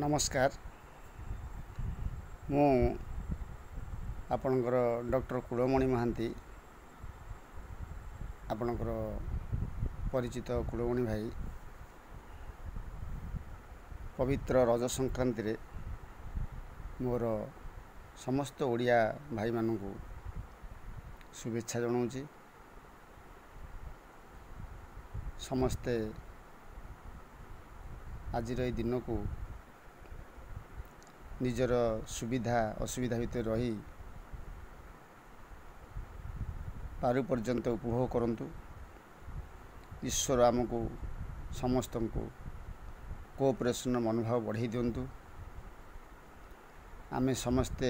ନମସ୍କାର। ମୁଁ ଆପଣଙ୍କର ଡକ୍ଟର କୁଳମଣି ମହାନ୍ତି, ଆପଣଙ୍କର ପରିଚିତ କୁଳମଣି ଭାଇ। ପବିତ୍ର ରଜ ସଂକ୍ରାନ୍ତିରେ ମୋର ସମସ୍ତ ଓଡ଼ିଆ ଭାଇମାନଙ୍କୁ ଶୁଭେଚ୍ଛା ଜଣାଉଛି। ସମସ୍ତେ ଆଜିର ଏଇ ଦିନକୁ ନିଜର ସୁବିଧା ଅସୁବିଧା ଭିତରେ ରହି ପାରୁ ପର୍ଯ୍ୟନ୍ତ ଉପଭୋଗ କରନ୍ତୁ। ଈଶ୍ୱର ଆମକୁ ସମସ୍ତଙ୍କୁ କୋଅପରେସନ୍ର ମନୋଭାବ ବଢ଼ାଇ ଦିଅନ୍ତୁ। ଆମେ ସମସ୍ତେ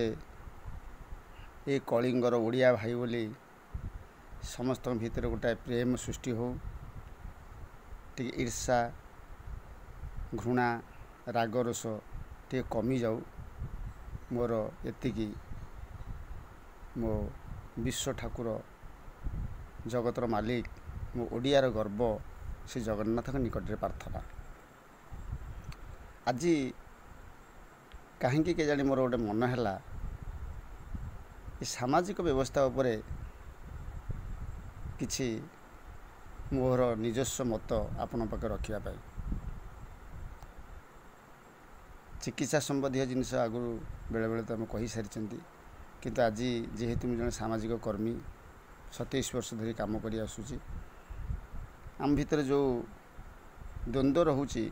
ଏ କଳିଙ୍ଗର ଓଡ଼ିଆ ଭାଇ ବୋଲି ସମସ୍ତଙ୍କ ଭିତରେ ଗୋଟାଏ ପ୍ରେମ ସୃଷ୍ଟି ହେଉ। ଟିକେ ଈର୍ଷା, ଘୃଣା, ରାଗ ରୋଷ ଟିକେ କମିଯାଉ। ମୋର ଏତିକି ମୋ ବିଶ୍ୱ ଠାକୁର, ଜଗତର ମାଲିକ, ମୋ ଓଡ଼ିଆର ଗର୍ବ ଶ୍ରୀ ଜଗନ୍ନାଥଙ୍କ ନିକଟରେ ପ୍ରାର୍ଥନା। ଆଜି କାହିଁକି କେଜାଣି ମୋର ଗୋଟେ ମନ ହେଲା ଏ ସାମାଜିକ ବ୍ୟବସ୍ଥା ଉପରେ କିଛି ମୋର ନିଜସ୍ୱ ମତ ଆପଣଙ୍କ ପାଖରେ ରଖିବା ପାଇଁ। ଚିକିତ୍ସା ସମ୍ବନ୍ଧୀୟ ଜିନିଷ ଆଗରୁ ବେଳେବେଳେ ତ ଆମେ କହିସାରିଛନ୍ତି, କିନ୍ତୁ ଆଜି ଯେହେତୁ ମୁଁ ଜଣେ ସାମାଜିକ କର୍ମୀ, 27 ବର୍ଷ ଧରି କାମ କରି ଆସୁଛି, ଆମ ଭିତରେ ଯେଉଁ ଦ୍ୱନ୍ଦ୍ୱ ରହୁଛି,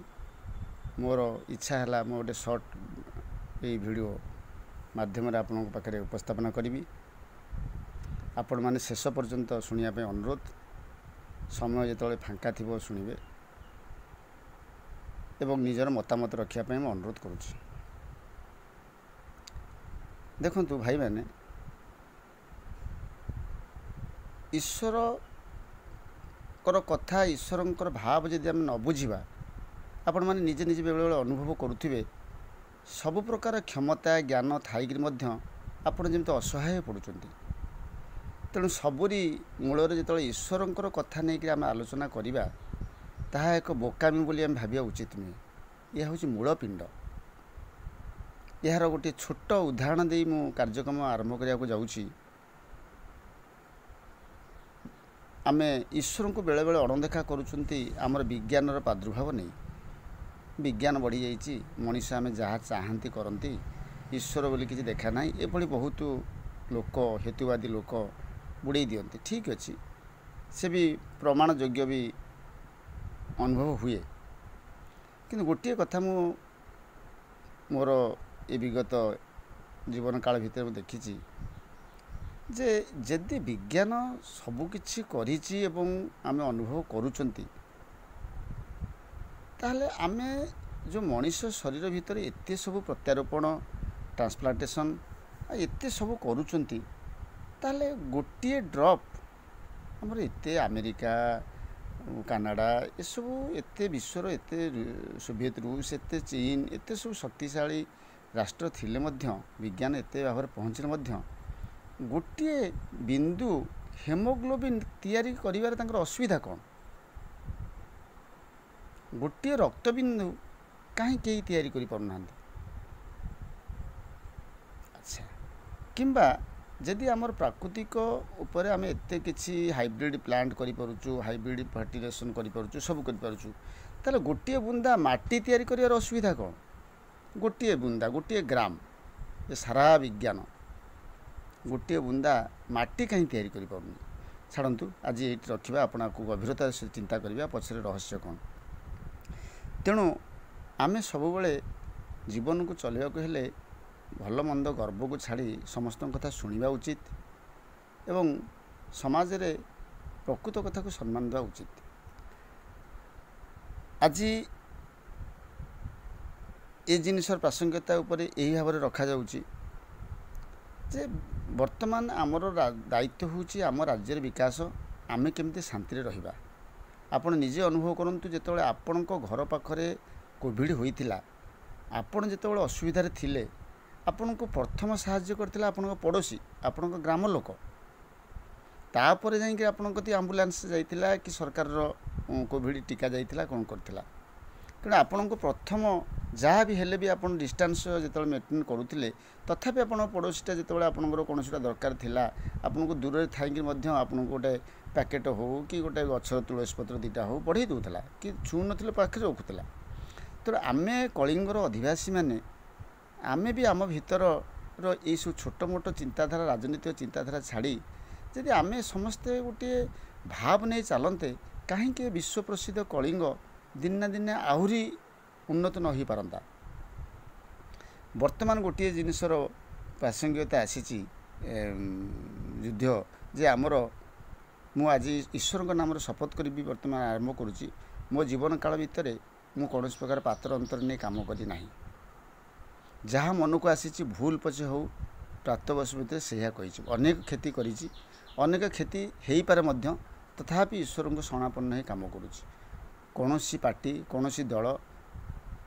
ମୋର ଇଚ୍ଛା ହେଲା ମୁଁ ଗୋଟେ ସର୍ଟ ଏଇ ଭିଡ଼ିଓ ମାଧ୍ୟମରେ ଆପଣଙ୍କ ପାଖରେ ଉପସ୍ଥାପନା କରିବି। ଆପଣମାନେ ଶେଷ ପର୍ଯ୍ୟନ୍ତ ଶୁଣିବା ପାଇଁ ଅନୁରୋଧ। ସମୟ ଯେତେବେଳେ ଫାଙ୍କା ଥିବ ଶୁଣିବେ ଏବଂ ନିଜର ମତାମତ ରଖିବା ପାଇଁ ମୁଁ ଅନୁରୋଧ କରୁଛି। ଦେଖନ୍ତୁ ଭାଇମାନେ, ଈଶ୍ୱରଙ୍କର କଥା, ଈଶ୍ୱରଙ୍କର ଭାବ ଯଦି ଆମେ ନ ବୁଝିବା, ଆପଣମାନେ ନିଜେ ନିଜେ ବେଳେବେଳେ ଅନୁଭବ କରୁଥିବେ, ସବୁ ପ୍ରକାର କ୍ଷମତା ଜ୍ଞାନ ଥାଇକିରି ମଧ୍ୟ ଆପଣ ଯେମିତି ଅସହାୟ ପଡ଼ୁଛନ୍ତି। ତେଣୁ ସବୁରି ମୂଳରେ ଯେତେବେଳେ ଈଶ୍ୱରଙ୍କର କଥା ନେଇକରି ଆମେ ଆଲୋଚନା କରିବା, ତାହା ଏକ ବୋକାମି ବୋଲି ଆମେ ଭାବିବା ଉଚିତ ନୁହେଁ। ଏହା ହେଉଛି ମୂଳ ପିଣ୍ଡ। ଏହାର ଗୋଟିଏ ଛୋଟ ଉଦାହରଣ ଦେଇ ମୁଁ କାର୍ଯ୍ୟକ୍ରମ ଆରମ୍ଭ କରିବାକୁ ଯାଉଛି। ଆମେ ଈଶ୍ୱରଙ୍କୁ ବେଳେବେଳେ ଅଣଦେଖା କରୁଛନ୍ତି ଆମର ବିଜ୍ଞାନର ପ୍ରାଦୁର୍ଭାବ ନେଇ। ବିଜ୍ଞାନ ବଢ଼ିଯାଇଛି, ମଣିଷ ଆମେ ଯାହା ଚାହାନ୍ତି କରନ୍ତି, ଈଶ୍ୱର ବୋଲି କିଛି ଦେଖା ନାହିଁ, ଏଭଳି ବହୁତ ଲୋକ, ହେତୁବାଦୀ ଲୋକ ବୁଡ଼େଇ ଦିଅନ୍ତି। ଠିକ୍ ଅଛି, ସେ ବି ପ୍ରମାଣ ଯୋଗ୍ୟ ବି ଅନୁଭବ ହୁଏ। କିନ୍ତୁ ଗୋଟିଏ କଥା ମୁଁ ମୋର ଏ ବିଗତ ଜୀବନ କାଳ ଭିତରେ ମୁଁ ଦେଖିଛି ଯେ ଯଦି ବିଜ୍ଞାନ ସବୁକିଛି କରିଛି ଏବଂ ଆମେ ଅନୁଭବ କରୁଛନ୍ତି, ତାହେଲେ ଆମେ ଯେଉଁ ମଣିଷ ଶରୀର ଭିତରେ ଏତେ ସବୁ ପ୍ରତ୍ୟାରୋପଣ, ଟ୍ରାନ୍ସପ୍ଲାଣ୍ଟେସନ୍ ଏତେ ସବୁ କରୁଛନ୍ତି, ତାହେଲେ ଗୋଟିଏ ଡ୍ରପ୍ ଆମର ଏତେ ଆମେରିକା, କାନାଡ଼ା, ଏସବୁ ଏତେ ବିଶ୍ୱର ଏତେ ସୋଭିଏତ ରୁଷ, ଏତେ ଚୀନ, ଏତେ ସବୁ ଶକ୍ତିଶାଳୀ ରାଷ୍ଟ୍ର ଥିଲେ ମଧ୍ୟ, ବିଜ୍ଞାନ ଏତେ ଭାବରେ ପହଞ୍ଚିଲେ ମଧ୍ୟ ଗୋଟିଏ ବିନ୍ଦୁ ହେମୋଗ୍ଲୋବିନ୍ ତିଆରି କରିବାରେ ତାଙ୍କର ଅସୁବିଧା କ'ଣ? ଗୋଟିଏ ରକ୍ତବିନ୍ଦୁ କାହିଁ କେହି ତିଆରି କରିପାରୁନାହାନ୍ତି? ଆଚ୍ଛା, କିମ୍ବା ଯଦି ଆମର ପ୍ରାକୃତିକ ଉପରେ ଆମେ ଏତେ କିଛି ହାଇବ୍ରିଡ଼ ପ୍ଲାଣ୍ଟ କରିପାରୁଛୁ, ହାଇବ୍ରିଡ଼ ଫର୍ଟିଲାଇଜେସନ୍ କରିପାରୁଛୁ, ସବୁ କରିପାରୁଛୁ, ତାହେଲେ ଗୋଟିଏ ବୁନ୍ଦା ମାଟି ତିଆରି କରିବାର ଅସୁବିଧା କ'ଣ? ଗୋଟିଏ ବୁନ୍ଦା, ଗୋଟିଏ ଗ୍ରାମ, ଏ ସାରା ବିଜ୍ଞାନ ଗୋଟିଏ ବୁନ୍ଦା ମାଟି କାହିଁ ତିଆରି କରିପାରୁନି? ଛାଡ଼ନ୍ତୁ, ଆଜି ଏଇଠି ରଖିବା, ଆପଣ ଆକୁ ଗଭୀରତାର ସହିତ ଚିନ୍ତା କରିବା ପଛରେ ରହସ୍ୟ କ'ଣ। ତେଣୁ ଆମେ ସବୁବେଳେ ଜୀବନକୁ ଚଲେଇବାକୁ ହେଲେ ଭଲ ମନ୍ଦ ଗର୍ବକୁ ଛାଡ଼ି ସମସ୍ତଙ୍କ କଥା ଶୁଣିବା ଉଚିତ ଏବଂ ସମାଜରେ ପ୍ରକୃତ କଥାକୁ ସମ୍ମାନ ଦେବା ଉଚିତ। ଆଜି ଏ ଜିନିଷର ପ୍ରାସଙ୍ଗିକତା ଉପରେ ଏହି ଭାବରେ ରଖାଯାଉଛି ଯେ ବର୍ତ୍ତମାନ ଆମର ଦାୟିତ୍ୱ ହେଉଛି ଆମ ରାଜ୍ୟର ବିକାଶ, ଆମେ କେମିତି ଶାନ୍ତିରେ ରହିବା। ଆପଣ ନିଜେ ଅନୁଭବ କରନ୍ତୁ, ଯେତେବେଳେ ଆପଣଙ୍କ ଘର ପାଖରେ କୋଭିଡ଼ ହୋଇଥିଲା, ଆପଣ ଯେତେବେଳେ ଅସୁବିଧାରେ ଥିଲେ, ଆପଣଙ୍କୁ ପ୍ରଥମ ସାହାଯ୍ୟ କରିଥିଲା ଆପଣଙ୍କ ପଡ଼ୋଶୀ, ଆପଣଙ୍କ ଗ୍ରାମ ଲୋକ। ତାପରେ ଯାଇକି ଆପଣଙ୍କ କତି ଆମ୍ବୁଲାନ୍ସ ଯାଇଥିଲା କି ସରକାରର କୋଭିଡ଼ ଟୀକା ଯାଇଥିଲା, କ'ଣ କରିଥିଲା। ତେଣୁ ଆପଣଙ୍କୁ ପ୍ରଥମ ଯାହା ବି ହେଲେ ବି ଆପଣ ଡିଷ୍ଟାନ୍ସ ଯେତେବେଳେ ମେଣ୍ଟେନ୍ କରୁଥିଲେ, ତଥାପି ଆପଣଙ୍କ ପଡ଼ୋଶୀଟା ଯେତେବେଳେ ଆପଣଙ୍କର କୌଣସିଟା ଦରକାର ଥିଲା, ଆପଣଙ୍କୁ ଦୂରରେ ଥାଇକି ମଧ୍ୟ ଆପଣଙ୍କୁ ଗୋଟେ ପ୍ୟାକେଟ୍ ହେଉ କି ଗୋଟେ ଗଛର ତୁଳସୀ ପତ୍ର ଦୁଇଟା ହେଉ ବଢ଼େଇ ଦେଉଥିଲା, କି ଛୁଉଁ ନଥିଲେ ପାଖରେ ରଖୁଥିଲା। ତେଣୁ ଆମେ କଳିଙ୍ଗର ଅଧିବାସୀମାନେ ଆମେ ବି ଆମ ଭିତରର ଏଇସବୁ ଛୋଟ ମୋଟ ଚିନ୍ତାଧାରା, ରାଜନୈତିକ ଚିନ୍ତାଧାରା ଛାଡ଼ି ଯଦି ଆମେ ସମସ୍ତେ ଗୋଟିଏ ଭାବ ନେଇ ଚାଲନ୍ତେ, କାହିଁକି ଏ ବିଶ୍ୱ ପ୍ରସିଦ୍ଧ କଳିଙ୍ଗ ଦିନେ ନା ଦିନେ ଆହୁରି ଉନ୍ନତ ନ ହୋଇପାରନ୍ତା? ବର୍ତ୍ତମାନ ଗୋଟିଏ ଜିନିଷର ପ୍ରାସଙ୍ଗିକତା ଆସିଛି ଯୁଦ୍ଧ ଯେ ଆମର, ମୁଁ ଆଜି ଈଶ୍ୱରଙ୍କ ନାମରେ ଶପଥ କରିବି ବର୍ତ୍ତମାନ ଆରମ୍ଭ କରୁଛି, ମୋ ଜୀବନ କାଳ ଭିତରେ ମୁଁ କୌଣସି ପ୍ରକାର ପାତ୍ର ଅନ୍ତର ନେଇ କାମ କରିନାହିଁ। ଯାହା ମନକୁ ଆସିଛି ଭୁଲ ପଛେ ହେଉ, ପ୍ରାପ୍ତବୟସ ଭିତରେ ସେଇଆ କହିଛି। ଅନେକ କ୍ଷତି କରିଛି, ଅନେକ କ୍ଷତି ହେଇପାରେ ମଧ୍ୟ, ତଥାପି ଈଶ୍ୱରଙ୍କୁ ଶରଣାପନ୍ନ ହେଇ କାମ କରୁଛି। କୌଣସି ପାର୍ଟି, କୌଣସି ଦଳ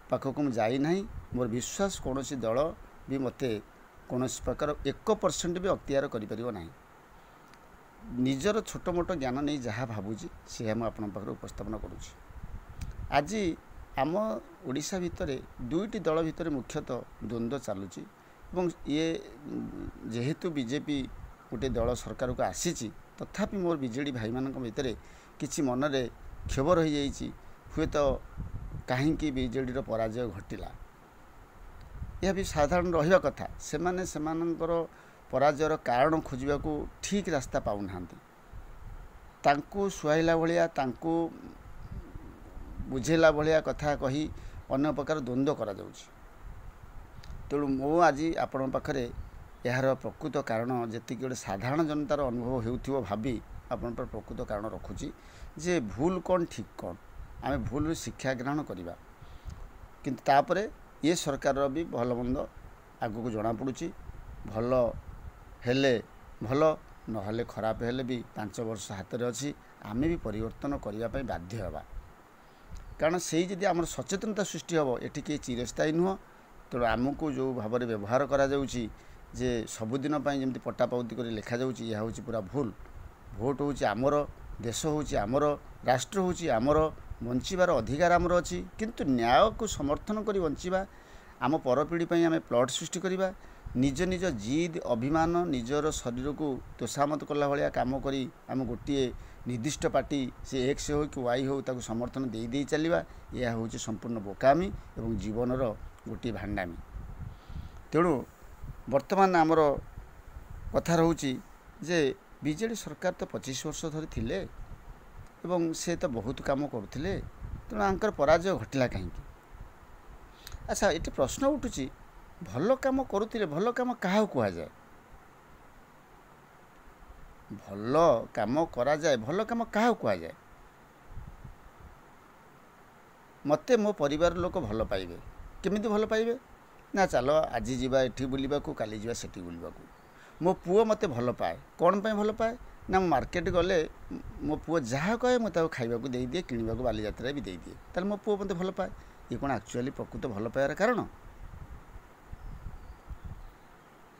ପାଖକୁ ମୁଁ ଯାଇନାହିଁ। ମୋର ବିଶ୍ୱାସ କୌଣସି ଦଳ ବି ମୋତେ କୌଣସି ପ୍ରକାର 1% ବି ଅକ୍ତିଆର କରିପାରିବ ନାହିଁ। ନିଜର ଛୋଟ ମୋଟ ଜ୍ଞାନ ନେଇ ଯାହା ଭାବୁଛି ସେଇଆ ମୁଁ ଆପଣଙ୍କ ପାଖରେ ଉପସ୍ଥାପନ କରୁଛି। ଆଜି ଆମ ଓଡ଼ିଶା ଭିତରେ ଦୁଇଟି ଦଳ ଭିତରେ ମୁଖ୍ୟତଃ ଦ୍ୱନ୍ଦ୍ୱ ଚାଲୁଛି, ଏବଂ ଇଏ ଯେହେତୁ ବିଜେପି ଗୋଟିଏ ଦଳ ସରକାରକୁ ଆସିଛି, ତଥାପି ମୋର ବିଜେଡ଼ି ଭାଇମାନଙ୍କ ଭିତରେ କିଛି ମନରେ କ୍ଷୋଭ ରହିଯାଇଛି, ହୁଏତ କାହିଁକି ବିଜେଡ଼ିର ପରାଜୟ ଘଟିଲା। ଏହା ବି ସାଧାରଣ ରହିବା କଥା। ସେମାନେ ସେମାନଙ୍କର ପରାଜୟର କାରଣ ଖୋଜିବାକୁ ଠିକ୍ ରାସ୍ତା ପାଉନାହାନ୍ତି। ତାଙ୍କୁ ସୁହାଇଲା ଭଳିଆ, ତାଙ୍କୁ ବୁଝେଇଲା ଭଳିଆ କଥା କହି ଅନ୍ୟ ପ୍ରକାର ଦ୍ୱନ୍ଦ୍ୱ କରାଯାଉଛି। ତେଣୁ ମୁଁ ଆଜି ଆପଣଙ୍କ ପାଖରେ ଏହାର ପ୍ରକୃତ କାରଣ ଯେତିକି ଗୋଟେ ସାଧାରଣ ଜନତାର ଅନୁଭବ ହେଉଥିବ ଭାବି ଆପଣଙ୍କର ପ୍ରକୃତ କାରଣ ରଖୁଛି, ଯେ ଭୁଲ କ'ଣ ଠିକ୍ କ'ଣ, ଆମେ ଭୁଲରୁ ଶିକ୍ଷା ଗ୍ରହଣ କରିବା। କିନ୍ତୁ ତାପରେ ଏ ସରକାରର ବି ଭଲ ମନ୍ଦ ଆଗକୁ ଜଣାପଡ଼ୁଛି। ଭଲ ହେଲେ ଭଲ, ନହେଲେ ଖରାପ ହେଲେ ବି 5 ବର୍ଷ ହାତରେ ଅଛି, ଆମେ ବି ପରିବର୍ତ୍ତନ କରିବା ପାଇଁ ବାଧ୍ୟ ହେବା। କାରଣ ସେଇ ଯଦି ଆମର ସଚେତନତା ସୃଷ୍ଟି ହେବ, ଏଠି କେହି ଚିରସ୍ଥାୟୀ ନୁହଁ। ତେଣୁ ଆମକୁ ଯେଉଁ ଭାବରେ ବ୍ୟବହାର କରାଯାଉଛି ଯେ ସବୁଦିନ ପାଇଁ ଯେମିତି ପଟ୍ଟାପାଉତି କରି ଲେଖାଯାଉଛି, ଏହା ହେଉଛି ପୁରା ଭୁଲ। ଭୋଟ ହେଉଛି ଆମର, ଦେଶ ହେଉଛି ଆମର, ରାଷ୍ଟ୍ର ହେଉଛି ଆମର, ବଞ୍ଚିବାର ଅଧିକାର ଆମର ଅଛି। କିନ୍ତୁ ନ୍ୟାୟକୁ ସମର୍ଥନ କରି ବଞ୍ଚିବା, ଆମ ପରପିଢ଼ି ପାଇଁ ଆମେ ପ୍ଲଟ୍ ସୃଷ୍ଟି କରିବା। ନିଜ ନିଜ ଜିଦ୍ ଅଭିମାନ, ନିଜର ଶରୀରକୁ ତୋଷାମତ କଲା ଭଳିଆ କାମ କରି ଆମେ ଗୋଟିଏ ନିର୍ଦ୍ଦିଷ୍ଟ ପାର୍ଟି, ସେ ଏକ୍ସ ହେଉ କି ୱାଇ ହେଉ, ତାକୁ ସମର୍ଥନ ଦେଇ ଦେଇ ଚାଲିବା, ଏହା ହେଉଛି ସମ୍ପୂର୍ଣ୍ଣ ବୋକାମି ଏବଂ ଜୀବନର ଗୋଟିଏ ଭାଣ୍ଡାମି। ତେଣୁ ବର୍ତ୍ତମାନ ଆମର କଥା ରହୁଛି ଯେ ବିଜେଡ଼ି ସରକାର ତ 25 ବର୍ଷ ଧରି ଥିଲେ ଏବଂ ସେ ତ ବହୁତ କାମ କରୁଥିଲେ, ତେଣୁ ଆଙ୍କର ପରାଜୟ ଘଟିଲା କାହିଁକି? ଆଚ୍ଛା, ଏଠି ପ୍ରଶ୍ନ ଉଠୁଛି, ଭଲ କାମ କରୁଥିଲେ, ଭଲ କାମ କାହାକୁ କୁହାଯାଏ? ଭଲ କାମ କରାଯାଏ, ଭଲ କାମ କାହାକୁ କୁହାଯାଏ? ମୋତେ ମୋ ପରିବାର ଲୋକ ଭଲ ପାଇବେ, କେମିତି ଭଲ ପାଇବେ? ନା ଚାଲ ଆଜି ଯିବା ଏଠି ବୁଲିବାକୁ, କାଲି ଯିବା ସେଠି ବୁଲିବାକୁ। ମୋ ପୁଅ ମୋତେ ଭଲ ପାଏ, କ'ଣ ପାଇଁ ଭଲ ପାଏ? ନା ମୁଁ ମାର୍କେଟ ଗଲେ ମୋ ପୁଅ ଯାହା କହେ ମୁଁ ତାକୁ ଖାଇବାକୁ ଦେଇଦିଏ, କିଣିବାକୁ ବାଲିଯାତ୍ରାରେ ବି ଦେଇଦିଏ, ତାହେଲେ ମୋ ପୁଅ ମୋତେ ଭଲ ପାଏ। ଇଏ କ'ଣ ଆକ୍ଚୁଆଲି ପ୍ରକୃତ ଭଲ ପାଇବାର କାରଣ?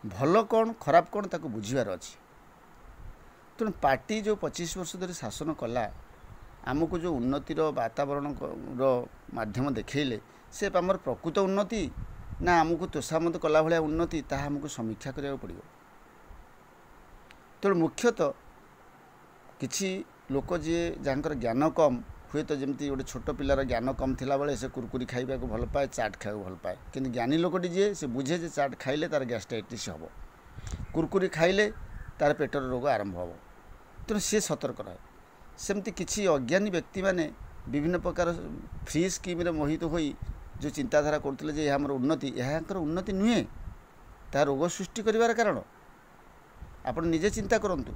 ଭଲ କ'ଣ ଖରାପ କ'ଣ ତାକୁ ବୁଝିବାର ଅଛି। ତେଣୁ ପାର୍ଟି ଯେଉଁ 25 ବର୍ଷ ଧରି ଶାସନ କଲା, ଆମକୁ ଯେଉଁ ଉନ୍ନତିର ବାତାବରଣର ମାଧ୍ୟମ ଦେଖେଇଲେ, ସେ ଆମର ପ୍ରକୃତ ଉନ୍ନତି ନା ଆମକୁ ତୋଷାମତ କଲା ଭଳିଆ ଉନ୍ନତି, ତାହା ଆମକୁ ସମୀକ୍ଷା କରିବାକୁ ପଡ଼ିବ। ତେଣୁ ମୁଖ୍ୟତଃ କିଛି ଲୋକ ଯିଏ ଯାହାଙ୍କର ଜ୍ଞାନ କମ୍, ହୁଏତ ଯେମିତି ଗୋଟେ ଛୋଟ ପିଲାର ଜ୍ଞାନ କମ୍ ଥିଲାବେଳେ ସେ କୁରକୁରି ଖାଇବାକୁ ଭଲ ପାଏ, ଚାଟ୍ ଖାଇବାକୁ ଭଲ ପାଏ, କିନ୍ତୁ ଜ୍ଞାନୀ ଲୋକଟି ଯିଏ ସେ ବୁଝେ ଯେ ଚାଟ୍ ଖାଇଲେ ତା'ର ଗ୍ୟାଷ୍ଟ୍ରାଇଟିସ୍ ହେବ, କୁରକୁରି ଖାଇଲେ ତା'ର ପେଟର ରୋଗ ଆରମ୍ଭ ହେବ, ତେଣୁ ସିଏ ସତର୍କ ରହେ। ସେମିତି କିଛି ଅଜ୍ଞାନୀ ବ୍ୟକ୍ତିମାନେ ବିଭିନ୍ନ ପ୍ରକାର ଫ୍ରି ସ୍କିମ୍ରେ ମୋହିତ ହୋଇ ଯେଉଁ ଚିନ୍ତାଧାରା କରୁଥିଲେ ଯେ ଏହା ଆମର ଉନ୍ନତି, ଏହାଙ୍କର ଉନ୍ନତି ନୁହେଁ, ତାହା ରୋଗ ସୃଷ୍ଟି କରିବାର କାରଣ। ଆପଣ ନିଜେ ଚିନ୍ତା କରନ୍ତୁ।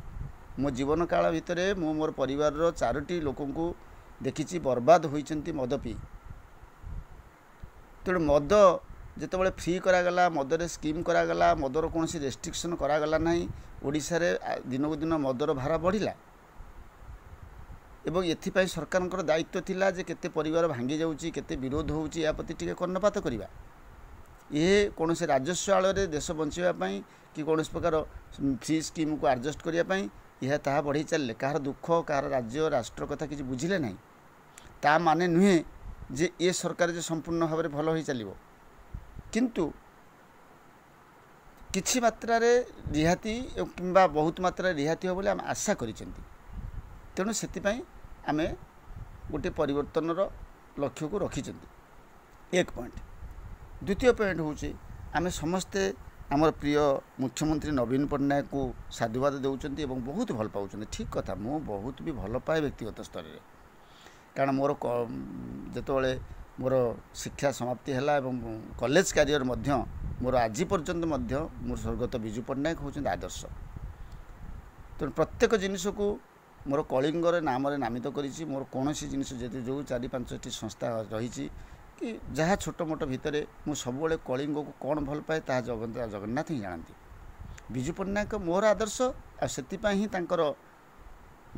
ମୋ ଜୀବନ କାଳ ଭିତରେ ମୁଁ ମୋର ପରିବାରର 4ଟି ଲୋକଙ୍କୁ ଦେଖିଛି ବର୍ବାଦ ହୋଇଛନ୍ତି ମଦ ପିଇ। ତେଣୁ ମଦ ଯେତେବେଳେ ଫ୍ରି କରାଗଲା, ମଦରେ ସ୍କିମ୍ କରାଗଲା, ମଦର କୌଣସି ରେଷ୍ଟ୍ରିକ୍ସନ୍ କରାଗଲା ନାହିଁ, ଓଡ଼ିଶାରେ ଦିନକୁ ଦିନ ମଦର ଭାର ବଢ଼ିଲା। ଏବଂ ଏଥିପାଇଁ ସରକାରଙ୍କର ଦାୟିତ୍ୱ ଥିଲା ଯେ କେତେ ପରିବାର ଭାଙ୍ଗି ଯାଉଛି, କେତେ ବିରୋଧ ହେଉଛି, ଏହା ପ୍ରତି ଟିକେ କର୍ଣ୍ଣପାତ କରିବା। ଇଏ କୌଣସି ରାଜସ୍ୱ ଆଳରେ ଦେଶ ବଞ୍ଚାଇବା ପାଇଁ କି କୌଣସି ପ୍ରକାର ଫ୍ରି ସ୍କିମ୍କୁ ଆଡ଼ଜଷ୍ଟ କରିବା ପାଇଁ ଏହା ତାହା ବଢ଼େଇ ଚାଲିଲେ। କାହାର ଦୁଃଖ, କାହାର ରାଜ୍ୟ ରାଷ୍ଟ୍ର କଥା କିଛି ବୁଝିଲେ ନାହିଁ। ତା ମାନେ ନୁହେଁ ଯେ ଏ ସରକାର ଯେ ସମ୍ପୂର୍ଣ୍ଣ ଭାବରେ ଭଲ ହୋଇ ଚାଲିବ, କିନ୍ତୁ କିଛି ମାତ୍ରାରେ ରିହାତି କିମ୍ବା ବହୁତ ମାତ୍ରାରେ ରିହାତି ହେବ ବୋଲି ଆମେ ଆଶା କରିଛନ୍ତି। ତେଣୁ ସେଥିପାଇଁ ଆମେ ଗୋଟିଏ ପରିବର୍ତ୍ତନର ଲକ୍ଷ୍ୟକୁ ରଖିଛନ୍ତି, ଏକ ପଏଣ୍ଟ। ଦ୍ୱିତୀୟ ପଏଣ୍ଟ ହେଉଛି ଆମେ ସମସ୍ତେ ଆମର ପ୍ରିୟ ମୁଖ୍ୟମନ୍ତ୍ରୀ ନବୀନ ପଟ୍ଟନାୟକଙ୍କୁ ସାଧୁବାଦ ଦେଉଛନ୍ତି ଏବଂ ବହୁତ ଭଲ ପାଉଛନ୍ତି। ଠିକ୍ କଥା, ମୁଁ ବହୁତ ବି ଭଲ ପାଏ ବ୍ୟକ୍ତିଗତ ସ୍ତରରେ, କାରଣ ମୋର ଯେତେବେଳେ ମୋର ଶିକ୍ଷା ସମାପ୍ତି ହେଲା ଏବଂ କଲେଜ କ୍ୟାରିୟର ମଧ୍ୟ ମୋର ଆଜି ପର୍ଯ୍ୟନ୍ତ ମଧ୍ୟ ମୋର ସ୍ୱର୍ଗତ ବିଜୁ ପଟ୍ଟନାୟକ ହେଉଛନ୍ତି ଆଦର୍ଶ। ତେଣୁ ପ୍ରତ୍ୟେକ ଜିନିଷକୁ ମୋର କଳିଙ୍ଗର ନାମରେ ନାମିତ କରିଛି। ମୋର କୌଣସି ଜିନିଷ ଯଦି ଯେଉଁ 4-5ଟି ସଂସ୍ଥା ରହିଛି କି ଯାହା ଛୋଟ ମୋଟ ଭିତରେ, ମୁଁ ସବୁବେଳେ କଳିଙ୍ଗକୁ କ'ଣ ଭଲ ପାଏ ତାହା ଜଗନ୍ନାଥ ହିଁ ଜାଣନ୍ତି। ବିଜୁ ପଟ୍ଟନାୟକ ମୋର ଆଦର୍ଶ, ଆଉ ସେଥିପାଇଁ ହିଁ ତାଙ୍କର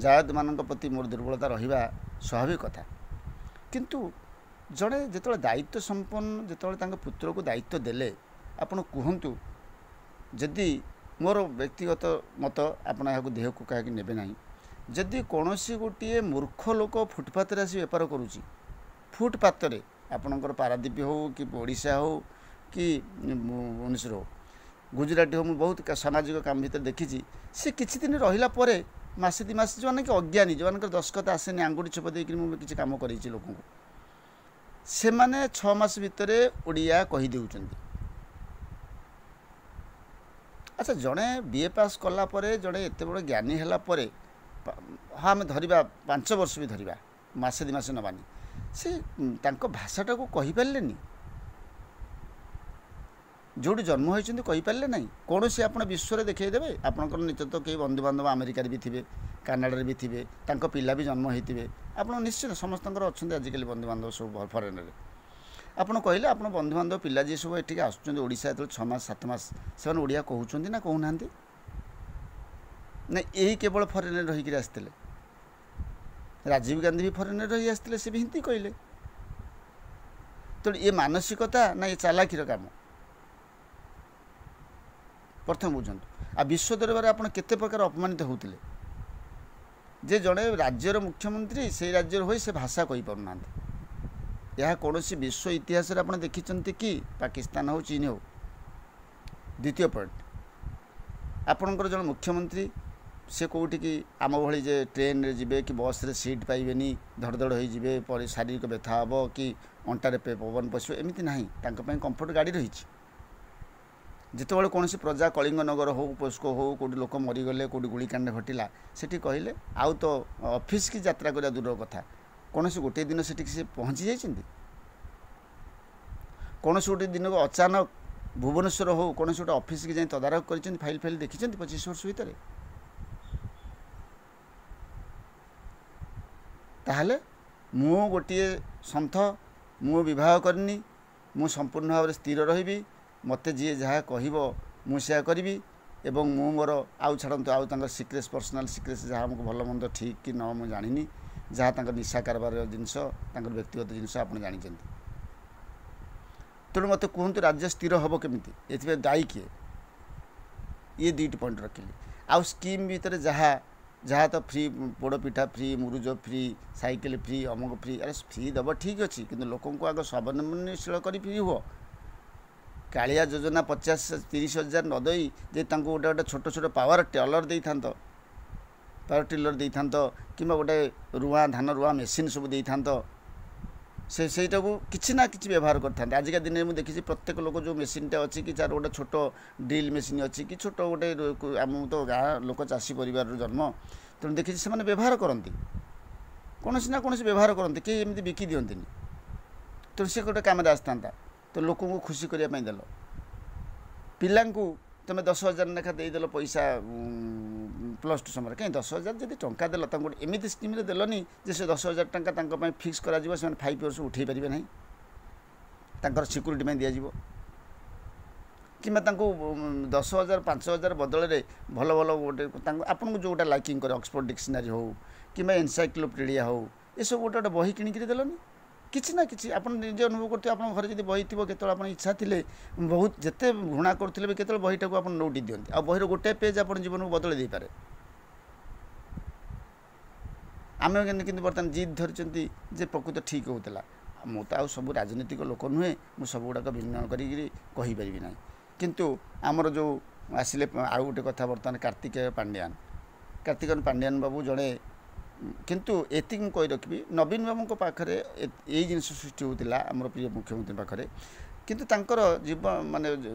ଜାୟଦମାନଙ୍କ ପ୍ରତି ମୋର ଦୁର୍ବଳତା ରହିବା ସ୍ୱାଭାବିକ କଥା। କିନ୍ତୁ ଜଣେ ଯେତେବେଳେ ଦାୟିତ୍ୱ ସମ୍ପନ୍ନ, ଯେତେବେଳେ ତାଙ୍କ ପୁତ୍ରକୁ ଦାୟିତ୍ୱ ଦେଲେ, ଆପଣ କୁହନ୍ତୁ, ଯଦି ମୋର ବ୍ୟକ୍ତିଗତ ମତ, ଆପଣ ଏହାକୁ ଦେହକୁ କାହିଁକି ନେବେ ନାହିଁ, ଯଦି କୌଣସି ଗୋଟିଏ ମୂର୍ଖ ଲୋକ ଫୁଟପାଥରେ ଆସି ବେପାର କରୁଛି, ଫୁଟପାଥରେ, ଆପଣଙ୍କର ପାରାଦ୍ୱୀପ ହେଉ କି ଓଡ଼ିଶା ହେଉ କି ଭୁବନେଶ୍ୱର ହେଉ, ଗୁଜୁରାଟ ହେଉ, ମୁଁ ବହୁତ ସାମାଜିକ କାମ ଭିତରେ ଦେଖିଛି, ସେ କିଛି ଦିନ ରହିଲା ପରେ ମାସେ 2 ମାସ, ଯେଉଁମାନେ କି ଅଜ୍ଞାନୀ, ଯେଉଁମାନଙ୍କର ଦସ୍ତଖତ ଆସେନି, ଆଙ୍ଗୁଠି ଛେପ ଦେଇକରି ମୁଁ କିଛି କାମ କରେଇଛି ଲୋକଙ୍କୁ, ସେମାନେ 6 ମାସ ଭିତରେ ଓଡ଼ିଆ କହିଦେଉଛନ୍ତି। ଆଚ୍ଛା, ଜଣେ BA pass କଲା ପରେ, ଜଣେ ଏତେ ବଡ଼ ଜ୍ଞାନୀ ହେଲା ପରେ, ହଁ ଆମେ ଧରିବା 5 ବର୍ଷ ବି ଧରିବା, ମାସେ 2 ମାସ ନେବାନି, ସେ ତାଙ୍କ ଭାଷାଟାକୁ କହିପାରିଲେନି, ଯେଉଁଠି ଜନ୍ମ ହୋଇଛନ୍ତି କହିପାରିଲେ ନାହିଁ। କୌଣସି ଆପଣ ବିଶ୍ୱରେ ଦେଖାଇଦେବେ, ଆପଣଙ୍କର ନିଜ ତ କେହି ବନ୍ଧୁବାନ୍ଧବ ଆମେରିକାରେ ବି ଥିବେ, କାନାଡ଼ାରେ ବି ଥିବେ, ତାଙ୍କ ପିଲା ବି ଜନ୍ମ ହୋଇଥିବେ, ଆପଣ ନିଶ୍ଚିତ ସମସ୍ତଙ୍କର ଅଛନ୍ତି ଆଜିକାଲି ବନ୍ଧୁବାନ୍ଧବ ସବୁ ଫରେନ୍ରେ। ଆପଣ କହିଲେ ଆପଣ ବନ୍ଧୁବାନ୍ଧବ ପିଲା ଯିଏ ସବୁ ଏଠିକି ଆସୁଛନ୍ତି ଓଡ଼ିଶା ଯେତେବେଳେ 6 ମାସ 7 ମାସ, ସେମାନେ ଓଡ଼ିଆ କହୁଛନ୍ତି ନା କହୁନାହାନ୍ତି? ନା ଏଇ କେବଳ ଫରେନ୍ରେ ରହିକରି ଆସିଥିଲେ? ରାଜୀବ ଗାନ୍ଧୀ ବି ଫରେନ୍ରେ ରହି ଆସିଥିଲେ, ସେ ବି ହିନ୍ଦୀ କହିଲେ। ତେଣୁ ଏ ମାନସିକତା ନା ଏ ଚାଲାକିର କାମ, ପ୍ରଥମେ ବୁଝନ୍ତୁ। ଆଉ ବିଶ୍ୱ ଦରବାରରେ ଆପଣ କେତେ ପ୍ରକାର ଅପମାନିତ ହେଉଥିଲେ ଯେ ଜଣେ ରାଜ୍ୟର ମୁଖ୍ୟମନ୍ତ୍ରୀ ସେଇ ରାଜ୍ୟର ହୋଇ ସେ ଭାଷା କହିପାରୁନାହାନ୍ତି। ଏହା କୌଣସି ବିଶ୍ୱ ଇତିହାସରେ ଆପଣ ଦେଖିଛନ୍ତି କି? ପାକିସ୍ତାନ ହେଉ, ଚୀନ ହେଉ। ଦ୍ୱିତୀୟ ପଏଣ୍ଟ, ଆପଣଙ୍କର ଜଣେ ମୁଖ୍ୟମନ୍ତ୍ରୀ ସେ କେଉଁଠିକି ଆମ ଭଳି ଯେ ଟ୍ରେନ୍ରେ ଯିବେ କି ବସ୍ରେ ସିଟ୍ ପାଇବେନି, ଧଡ଼ଧଡ଼ ହୋଇଯିବେ, ପରେ ଶାରୀରିକ ବ୍ୟଥା ହେବ କି ଅଣ୍ଟାରେ ପବନ ପଶିବ, ଏମିତି ନାହିଁ। ତାଙ୍କ ପାଇଁ କମ୍ଫର୍ଟ ଗାଡ଼ି ରହିଛି। ଯେତେବେଳେ କୌଣସି ପ୍ରଜା କଳିଙ୍ଗନଗର ହେଉ, ପୋସ୍କୋ ହେଉ, କେଉଁଠି ଲୋକ ମରିଗଲେ, କେଉଁଠି ଗୁଳିକାଣ୍ଡ ଘଟିଲା, ସେଠି କହିଲେ ଆଉ ତ ଅଫିସ୍ କି ଯାତ୍ରା କରିବା ଦୂରର କଥା, କୌଣସି ଗୋଟିଏ ଦିନ ସେଠିକି ସେ ପହଞ୍ଚି ଯାଇଛନ୍ତି? କୌଣସି ଗୋଟିଏ ଦିନକୁ ଅଚାନକ ଭୁବନେଶ୍ୱର ହେଉ, କୌଣସି ଗୋଟେ ଅଫିସ୍କି ଯାଇ ତଦାରଖ କରିଛନ୍ତି, ଫାଇଲ୍ ଫାଇଲ୍ ଦେଖିଛନ୍ତି 25 ବର୍ଷ ଭିତରେ? ତାହେଲେ ମୁଁ ଗୋଟିଏ ସନ୍ଥ, ମୁଁ ବିବାହ କରିନି, ମୁଁ ସମ୍ପୂର୍ଣ୍ଣ ଭାବରେ ସ୍ଥିର ରହିବି, ମୋତେ ଯିଏ ଯାହା କହିବ ମୁଁ ସେୟା କରିବି, ଏବଂ ମୁଁ ମୋର ଆଉ ଛାଡ଼ନ୍ତୁ, ଆଉ ତାଙ୍କର ସିକ୍ରେଟ୍ସ, ପର୍ସନାଲ୍ ସିକ୍ରେଟ୍ସ ଯାହା ଆମକୁ ଭଲ ମନ୍ଦ ଠିକ୍ କି ନ ମୁଁ ଜାଣିନି, ଯାହା ତାଙ୍କର ନିଶା କାରବାରର ଜିନିଷ, ତାଙ୍କର ବ୍ୟକ୍ତିଗତ ଜିନିଷ ଆପଣ ଜାଣିଛନ୍ତି। ତେଣୁ ମୋତେ କୁହନ୍ତୁ ରାଜ୍ୟ ସ୍ଥିର ହେବ କେମିତି? ଏଥିପାଇଁ ଦାୟୀ କିଏ? ଇଏ 2ଟି ପଏଣ୍ଟ ରଖିଲି। ଆଉ ସ୍କିମ୍ ଭିତରେ ଯାହା ଯାହା ତ ଫ୍ରି ପୋଡ଼ପିଠା ଫ୍ରି, ମୁରୁଜ ଫ୍ରି, ସାଇକେଲ ଫ୍ରି, ଅମକ ଫ୍ରି, ଆରେ ଫ୍ରି ଦେବ ଠିକ୍ ଅଛି, କିନ୍ତୁ ଲୋକଙ୍କୁ ଆଗ ସ୍ୱାବଲମ୍ବନଶୀଳ କରି ଫ୍ରି ହୁଅ। କାଳିଆ ଯୋଜନା 50-30 ହଜାର ନ ଦେଇ ଯେ ତାଙ୍କୁ ଗୋଟେ ଗୋଟେ ଛୋଟ ଛୋଟ ପାୱାର ଟିଲର ଦେଇଥାନ୍ତ, ପାୱାର ଟିଲର ଦେଇଥାନ୍ତ, କିମ୍ବା ଗୋଟେ ରୁଆ ଧାନ ରୁଆ ମେସିନ୍ ସବୁ ଦେଇଥାନ୍ତ, ସେ ସେଇଟାକୁ କିଛି ନା କିଛି ବ୍ୟବହାର କରିଥାନ୍ତେ। ଆଜିକା ଦିନରେ ମୁଁ ଦେଖିଛି ପ୍ରତ୍ୟେକ ଲୋକ ଯେଉଁ ମେସିନ୍ଟା ଅଛି କି ଯାହାର ଗୋଟେ ଛୋଟ ଡ୍ରିଲ୍ ମେସିନ୍ ଅଛି କି ଛୋଟ ଗୋଟେ, ଆମ ତ ଗାଁ ଲୋକ ଚାଷୀ ପରିବାରରୁ ଜନ୍ମ, ତେଣୁ ଦେଖିଛି ସେମାନେ ବ୍ୟବହାର କରନ୍ତି, କୌଣସି ନା କୌଣସି ବ୍ୟବହାର କରନ୍ତି, କେହି ଏମିତି ବିକି ଦିଅନ୍ତିନି। ତେଣୁ ସେ ଗୋଟେ କାମରେ ଆସିଥାନ୍ତା। ତ ଲୋକଙ୍କୁ ଖୁସି କରିବା ପାଇଁ ଦେଲ, ପିଲାଙ୍କୁ ତୁମେ 10,000 ଲେଖା ଦେଇଦେଲ ପଇସା +2 ସମୟରେ, କାହିଁ 10,000 ଯଦି ଟଙ୍କା ଦେଲ ତାଙ୍କୁ ଗୋଟେ ଏମିତି ସ୍କିମ୍ରେ ଦେଲନି ଯେ ସେ 10,000 ଟଙ୍କା ତାଙ୍କ ପାଇଁ ଫିକ୍ସ କରାଯିବ, ସେମାନେ 5 ଇୟର୍ସ ଉଠାଇ ପାରିବେ ନାହିଁ, ତାଙ୍କର ସିକ୍ୟୁରିଟି ପାଇଁ ଦିଆଯିବ, କିମ୍ବା ତାଙ୍କୁ 10,000 5,000 ବଦଳରେ ଭଲ ଭଲ ଗୋଟେ ତାଙ୍କୁ ଆପଣଙ୍କୁ ଯେଉଁଟା ଲାଇକିଂ କରେ, ଅକ୍ସଫୋର୍ଡ଼ ଡିକ୍ସନାରୀ ହେଉ କିମ୍ବା ଏନସାଇକ୍ଲୋପିଡ଼ିଆ ହେଉ, ଏସବୁ ଗୋଟେ ଗୋଟେ ବହି କିଣିକିରି ଦେଲନି। କିଛି ନା କିଛି ଆପଣ ନିଜେ ଅନୁଭବ କରୁଥିବେ, ଆପଣଙ୍କ ଘରେ ଯଦି ବହି ଥିବ, କେତେବେଳେ ଆପଣ ଇଚ୍ଛା ଥିଲେ ବହୁତ ଯେତେ ଘୃଣା କରୁଥିଲେ ବି କେତେବେଳେ ବହିଟାକୁ ଆପଣ ନଉଟି ଦିଅନ୍ତି, ଆଉ ବହିର ଗୋଟେ ପେଜ୍ ଆପଣ ଜୀବନକୁ ବଦଳାଇ ଦେଇପାରେ। ଆମେ କିନ୍ତୁ ବର୍ତ୍ତମାନ ଜିଦ୍ ଧରିଛନ୍ତି ଯେ ପ୍ରକୃତ ଠିକ୍ ହେଉଥିଲା। ମୁଁ ତ ଆଉ ସବୁ ରାଜନୈତିକ ଲୋକ ନୁହେଁ, ମୁଁ ସବୁଗୁଡ଼ାକ ଭିନ୍ନ କରିକିରି କହିପାରିବି ନାହିଁ। କିନ୍ତୁ ଆମର ଯେଉଁ ଆସିଲେ ଆଉ ଗୋଟେ କଥା, ବର୍ତ୍ତମାନ କାର୍ତ୍ତିକେୟ ପାଣ୍ଡିଆନ, କାର୍ତ୍ତିକେୟନ ପାଣ୍ଡିଆନ ବାବୁ ଜଣେ, କିନ୍ତୁ ଏତିକି ମୁଁ କହି ରଖିବି, ନବୀନ ବାବୁଙ୍କ ପାଖରେ ଏଇ ଜିନିଷ ସୃଷ୍ଟି ହେଉଥିଲା, ଆମର ପ୍ରିୟ ମୁଖ୍ୟମନ୍ତ୍ରୀଙ୍କ ପାଖରେ, କିନ୍ତୁ ତାଙ୍କର ଜୀବ ମାନେ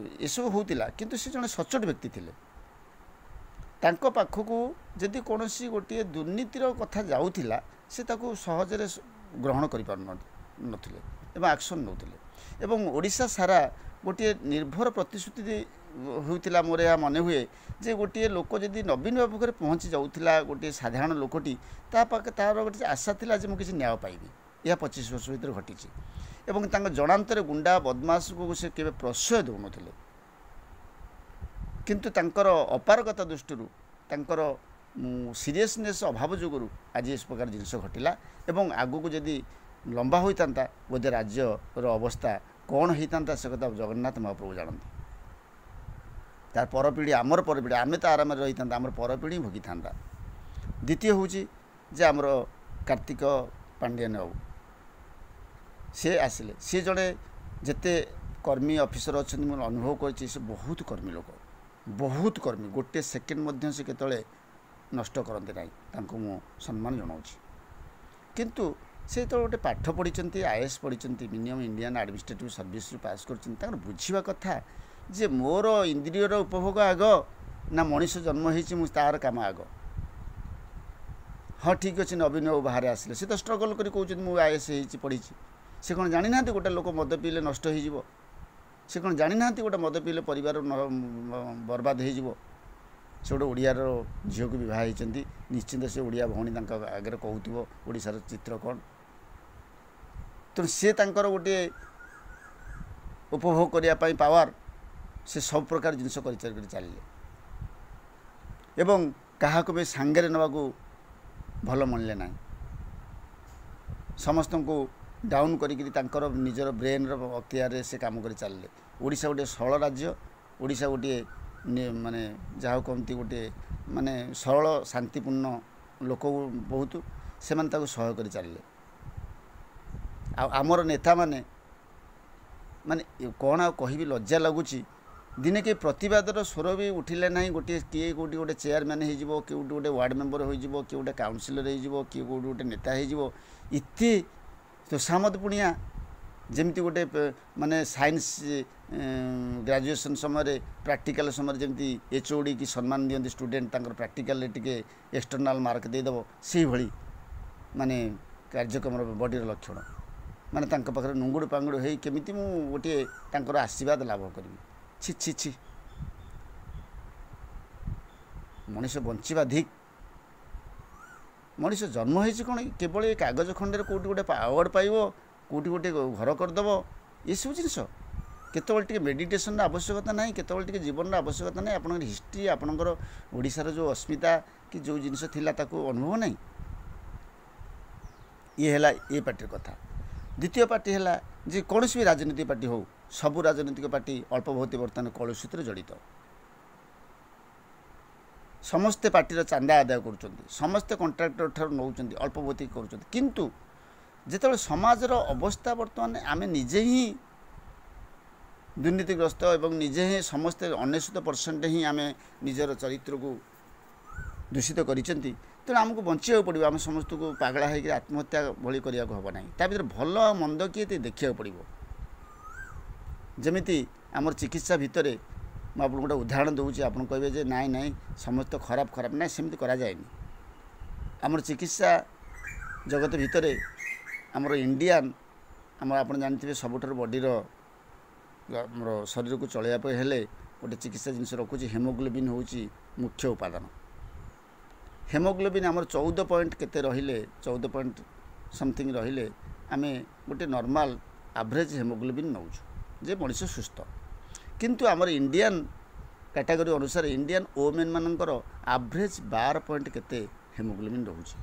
ଏସବୁ ହେଉଥିଲା, କିନ୍ତୁ ସେ ଜଣେ ସଚ୍ଚୋଟ ବ୍ୟକ୍ତି ଥିଲେ। ତାଙ୍କ ପାଖକୁ ଯଦି କୌଣସି ଗୋଟିଏ ଦୁର୍ନୀତିର କଥା ଯାଉଥିଲା, ସେ ତାକୁ ସହଜରେ ଗ୍ରହଣ କରିପାରୁନଥିଲେ ଏବଂ ଆକ୍ସନ୍ ନେଉଥିଲେ, ଏବଂ ଓଡ଼ିଶା ସାରା ଗୋଟିଏ ନିର୍ଭର ପ୍ରତିଶ୍ରୁତି ହେଉଥିଲା। ମୋର ଏହା ମନେ ହୁଏ ଯେ ଗୋଟିଏ ଲୋକ ଯଦି ନବୀନ ବାବୁ ପାଖରେ ପହଞ୍ଚି ଯାଉଥିଲା, ଗୋଟିଏ ସାଧାରଣ ଲୋକଟି, ତା ପାଖେ ତା'ର ଗୋଟେ ଆଶା ଥିଲା ଯେ ମୁଁ କିଛି ନ୍ୟାୟ ପାଇବି। ଏହା 25 ବର୍ଷ ଭିତରେ ଘଟିଛି। ଏବଂ ତାଙ୍କ ଜଣାନ୍ତରେ ଗୁଣ୍ଡା ବଦମାସକୁ ସେ କେବେ ପ୍ରଶ୍ରୟ ଦେଉନଥିଲେ, କିନ୍ତୁ ତାଙ୍କର ଅପାରଗତା ଦୃଷ୍ଟିରୁ, ତାଙ୍କର ସିରିୟସନେସ୍ ଅଭାବ ଯୋଗୁରୁ ଆଜି ଏ ପ୍ରକାର ଜିନିଷ ଘଟିଲା। ଏବଂ ଆଗକୁ ଯଦି ଲମ୍ବା ହୋଇଥାନ୍ତା, ବୋଧେ ରାଜ୍ୟର ଅବସ୍ଥା କ'ଣ ହେଇଥାନ୍ତା ସେ କଥା ଜଗନ୍ନାଥ ମହାପ୍ରଭୁ ଜାଣନ୍ତି। ତାର ପରପିଢ଼ି, ଆମର ପରପିଢ଼ି, ଆମେ ତ ଆରାମରେ ରହିଥାନ୍ତା, ଆମର ପରପିଢ଼ି ଭୋଗିଥାନ୍ତା। ଦ୍ୱିତୀୟ ହେଉଛି ଯେ ଆମର କାର୍ତ୍ତିକ ପାଣ୍ଡିଆନ ବାବୁ ସେ ଆସିଲେ, ସେ ଜଣେ ଯେତେ କର୍ମୀ ଅଫିସର ଅଛନ୍ତି ମୁଁ ଅନୁଭବ କରିଛି, ସେ ବହୁତ କର୍ମୀ ଲୋକ, ବହୁତ କର୍ମୀ। ଗୋଟେ ସେକେଣ୍ଡ ମଧ୍ୟ ସେ କେତେବେଳେ ନଷ୍ଟ କରନ୍ତି ନାହିଁ, ତାଙ୍କୁ ମୁଁ ସମ୍ମାନ ଜଣାଉଛି। କିନ୍ତୁ ସେ ଯେତେବେଳେ ଗୋଟେ ପାଠ ପଢ଼ିଛନ୍ତି, ଆଇଏଏସ୍ ପଢ଼ିଛନ୍ତି, ମିନିମମ୍ ଇଣ୍ଡିଆନ୍ ଆଡ଼ମିନିଷ୍ଟ୍ରେଟିଭ୍ ସର୍ଭିସରୁ ପାସ୍ କରିଛନ୍ତି, ତାଙ୍କର ବୁଝିବା କଥା ଯେ ମୋର ଇନ୍ଦ୍ରିୟର ଉପଭୋଗ ଆଗ ନା ମଣିଷ ଜନ୍ମ ହେଇଛି ମୁଁ ତା'ର କାମ ଆଗ। ହଁ ଠିକ୍ ଅଛି, ନବୀନ ବାବୁ ବାହାରେ ଆସିଲେ, ସେ ତ ଷ୍ଟ୍ରଗଲ୍ କରି କହୁଛନ୍ତି ମୁଁ ଆଇଏଏସ୍ ହେଇଛି, ପଢ଼ିଛି। ସେ କ'ଣ ଜାଣିନାହାନ୍ତି ଗୋଟେ ଲୋକ ମଦ ପିଇଲେ ନଷ୍ଟ ହେଇଯିବ? ସେ କ'ଣ ଜାଣିନାହାନ୍ତି ଗୋଟେ ମଦ ପିଇଲେ ପରିବାର ବର୍ବାଦ ହେଇଯିବ? ସେ ଗୋଟେ ଓଡ଼ିଆର ଝିଅକୁ ବିବାହ ହେଇଛନ୍ତି, ନିଶ୍ଚିନ୍ତ ସେ ଓଡ଼ିଆ ଭଉଣୀ ତାଙ୍କ ଆଗରେ କହୁଥିବ ଓଡ଼ିଶାର ଚିତ୍ର କ'ଣ। ତେଣୁ ସେ ତାଙ୍କର ଗୋଟିଏ ଉପଭୋଗ କରିବା ପାଇଁ ପାୱାର, ସେ ସବୁ ପ୍ରକାର ଜିନିଷ କରି ଚାଲିଲେ ଏବଂ କାହାକୁ ବି ସାଙ୍ଗରେ ନେବାକୁ ଭଲ ମଣିଲେ ନାହିଁ। ସମସ୍ତଙ୍କୁ ଡାଉନ୍ କରିକିରି ତାଙ୍କର ନିଜର ବ୍ରେନ୍ର ଅକ୍ତିଆରରେ ସେ କାମ କରି ଚାଲିଲେ। ଓଡ଼ିଶା ଗୋଟିଏ ସରଳ ରାଜ୍ୟ, ଓଡ଼ିଶା ଗୋଟିଏ ମାନେ ଯାହାକୁ କହନ୍ତି ଗୋଟିଏ ମାନେ ସରଳ ଶାନ୍ତିପୂର୍ଣ୍ଣ ଲୋକ ବହୁତ, ସେମାନେ ତାକୁ ସହ୍ୟ କରି ଚାଲିଲେ। ଆଉ ଆମର ନେତାମାନେ ମାନେ କ'ଣ ଆଉ କହିବି, ଲଜ୍ଜା ଲାଗୁଛି। ଦିନେ କେହି ପ୍ରତିବାଦର ସ୍ୱର ବି ଉଠିଲେ ନାହିଁ। ଗୋଟିଏ କିଏ କେଉଁଠି ଗୋଟେ ଚେୟାରମ୍ୟାନ୍ ହେଇଯିବ, କେଉଁଠି ଗୋଟେ ୱାର୍ଡ଼ ମେମ୍ବର ହୋଇଯିବ, କିଏ ଗୋଟେ କାଉନସିଲର ହେଇଯିବ, କିଏ କେଉଁଠି ଗୋଟେ ନେତା ହେଇଯିବ, ଏତେ ତୋଷାମଦ ପୁଣିଆ। ଯେମିତି ଗୋଟେ ମାନେ ସାଇନ୍ସ ଗ୍ରାଜୁଏସନ୍ ସମୟରେ ପ୍ରାକ୍ଟିକାଲ ସମୟରେ ଯେମିତି ଏଚ୍ ଓ ଡ଼ି କି ସମ୍ମାନ ଦିଅନ୍ତି ଷ୍ଟୁଡେଣ୍ଟ, ତାଙ୍କର ପ୍ରାକ୍ଟିକାଲରେ ଟିକେ ଏକ୍ସଟର୍ନାଲ୍ ମାର୍କ ଦେଇଦେବ, ସେଇଭଳି ମାନେ କାର୍ଯ୍ୟକ୍ରମର ବଡ଼ିର ଲକ୍ଷଣ। ମାନେ ତାଙ୍କ ପାଖରେ ନୁଙ୍ଗୁଡ଼ୁ ପାଙ୍ଗୁଡ଼ୁ ହେଇ କେମିତି ମୁଁ ଗୋଟିଏ ତାଙ୍କର ଆଶୀର୍ବାଦ ଲାଭ କରିବି। ଛି ଛି ଛି, ମଣିଷ ବଞ୍ଚିବା ଧିକ୍। ମଣିଷ ଜନ୍ମ ହେଇଛି କ'ଣ କେବଳ ଏ କାଗଜ ଖଣ୍ଡରେ କେଉଁଠି ଗୋଟେ ଆୱାର୍ଡ଼ ପାଇବ, କେଉଁଠି ଗୋଟେ ଘର କରିଦେବ, ଏସବୁ ଜିନିଷ। କେତେବେଳେ ଟିକେ ମେଡ଼ିଟେସନ୍ର ଆବଶ୍ୟକତା ନାହିଁ, କେତେବେଳେ ଟିକେ ଜୀବନର ଆବଶ୍ୟକତା ନାହିଁ। ଆପଣଙ୍କର ହିଷ୍ଟ୍ରି, ଆପଣଙ୍କର ଓଡ଼ିଶାର ଯେଉଁ ଅସ୍ମିତା କି ଯେଉଁ ଜିନିଷ ଥିଲା ତାକୁ ଅନୁଭବ ନାହିଁ। ଇଏ ହେଲା ଏ ପାର୍ଟିର କଥା। ଦ୍ୱିତୀୟ ପାର୍ଟି ହେଲା ଯେ କୌଣସି ବି ରାଜନୈତିକ ପାର୍ଟି ହେଉ, ସବୁ ରାଜନୈତିକ ପାର୍ଟି ଅଳ୍ପ ବହୁତ ବର୍ତ୍ତମାନ କଳୁଷିତରେ ଜଡ଼ିତ। ସମସ୍ତେ ପାର୍ଟିର ଚାନ୍ଦା ଆଦାୟ କରୁଛନ୍ତି, ସମସ୍ତେ କଣ୍ଟ୍ରାକ୍ଟର ଠାରୁ ନେଉଛନ୍ତି, ଅଳ୍ପ ବହୁତ କରୁଛନ୍ତି। କିନ୍ତୁ ଯେତେବେଳେ ସମାଜର ଅବସ୍ଥା ବର୍ତ୍ତମାନ ଆମେ ନିଜେ ହିଁ ଦୁର୍ନୀତିଗ୍ରସ୍ତ ଏବଂ ନିଜେ ହିଁ ସମସ୍ତେ 99% ହିଁ ଆମେ ନିଜର ଚରିତ୍ରକୁ ଦୂଷିତ କରିଛନ୍ତି, ତେଣୁ ଆମକୁ ବଞ୍ଚିବାକୁ ପଡ଼ିବ। ଆମେ ସମସ୍ତଙ୍କୁ ପାଗଳା ହେଇକି ଆତ୍ମହତ୍ୟା ଭଳି କରିବାକୁ ହେବ ନାହିଁ। ତା ଭିତରେ ଭଲ ଆଉ ମନ୍ଦ କିଏ ଦେଖିବାକୁ ପଡ଼ିବ। ଯେମିତି ଆମର ଚିକିତ୍ସା ଭିତରେ ମୁଁ ଆପଣଙ୍କୁ ଗୋଟେ ଉଦାହରଣ ଦେଉଛି, ଆପଣ କହିବେ ଯେ ନାଇଁ ନାଇଁ ସମସ୍ତେ ଖରାପ ଖରାପ, ନାଇଁ ସେମିତି କରାଯାଏନି। ଆମର ଚିକିତ୍ସା ଜଗତ ଭିତରେ ଆମର ଇଣ୍ଡିଆନ୍, ଆମର ଆପଣ ଜାଣିଥିବେ ସବୁଠାରୁ ବଡ଼ିର ଆମର ଶରୀରକୁ ଚଳାଇବା ପାଇଁ ହେଲେ ଗୋଟେ ଚିକିତ୍ସା ଜିନିଷ ରଖୁଛି, ହେମୋଗ୍ଲୋବିନ୍ ହେଉଛି ମୁଖ୍ୟ ଉପାଦାନ। ହେମୋଗ୍ଲୋବିନ୍ ଆମର 14 ପଏଣ୍ଟ କେତେ ରହିଲେ, 14 ପଏଣ୍ଟ ସମଥିଙ୍ଗ ରହିଲେ ଆମେ ଗୋଟେ ନର୍ମାଲ୍ ଆଭରେଜ୍ ହେମୋଗ୍ଲୋବିନ୍ ନେଉଛୁ ଯେ ମଣିଷ ସୁସ୍ଥ। କିନ୍ତୁ ଆମର ଇଣ୍ଡିଆନ୍ କାଟାଗୋରୀ ଅନୁସାରେ ଇଣ୍ଡିଆନ୍ ଓମେନ୍ ମାନଙ୍କର ଆଭରେଜ୍ 12 ପଏଣ୍ଟ କେତେ ହେମୋଗ୍ଲୋବିନ୍ ରହୁଛି,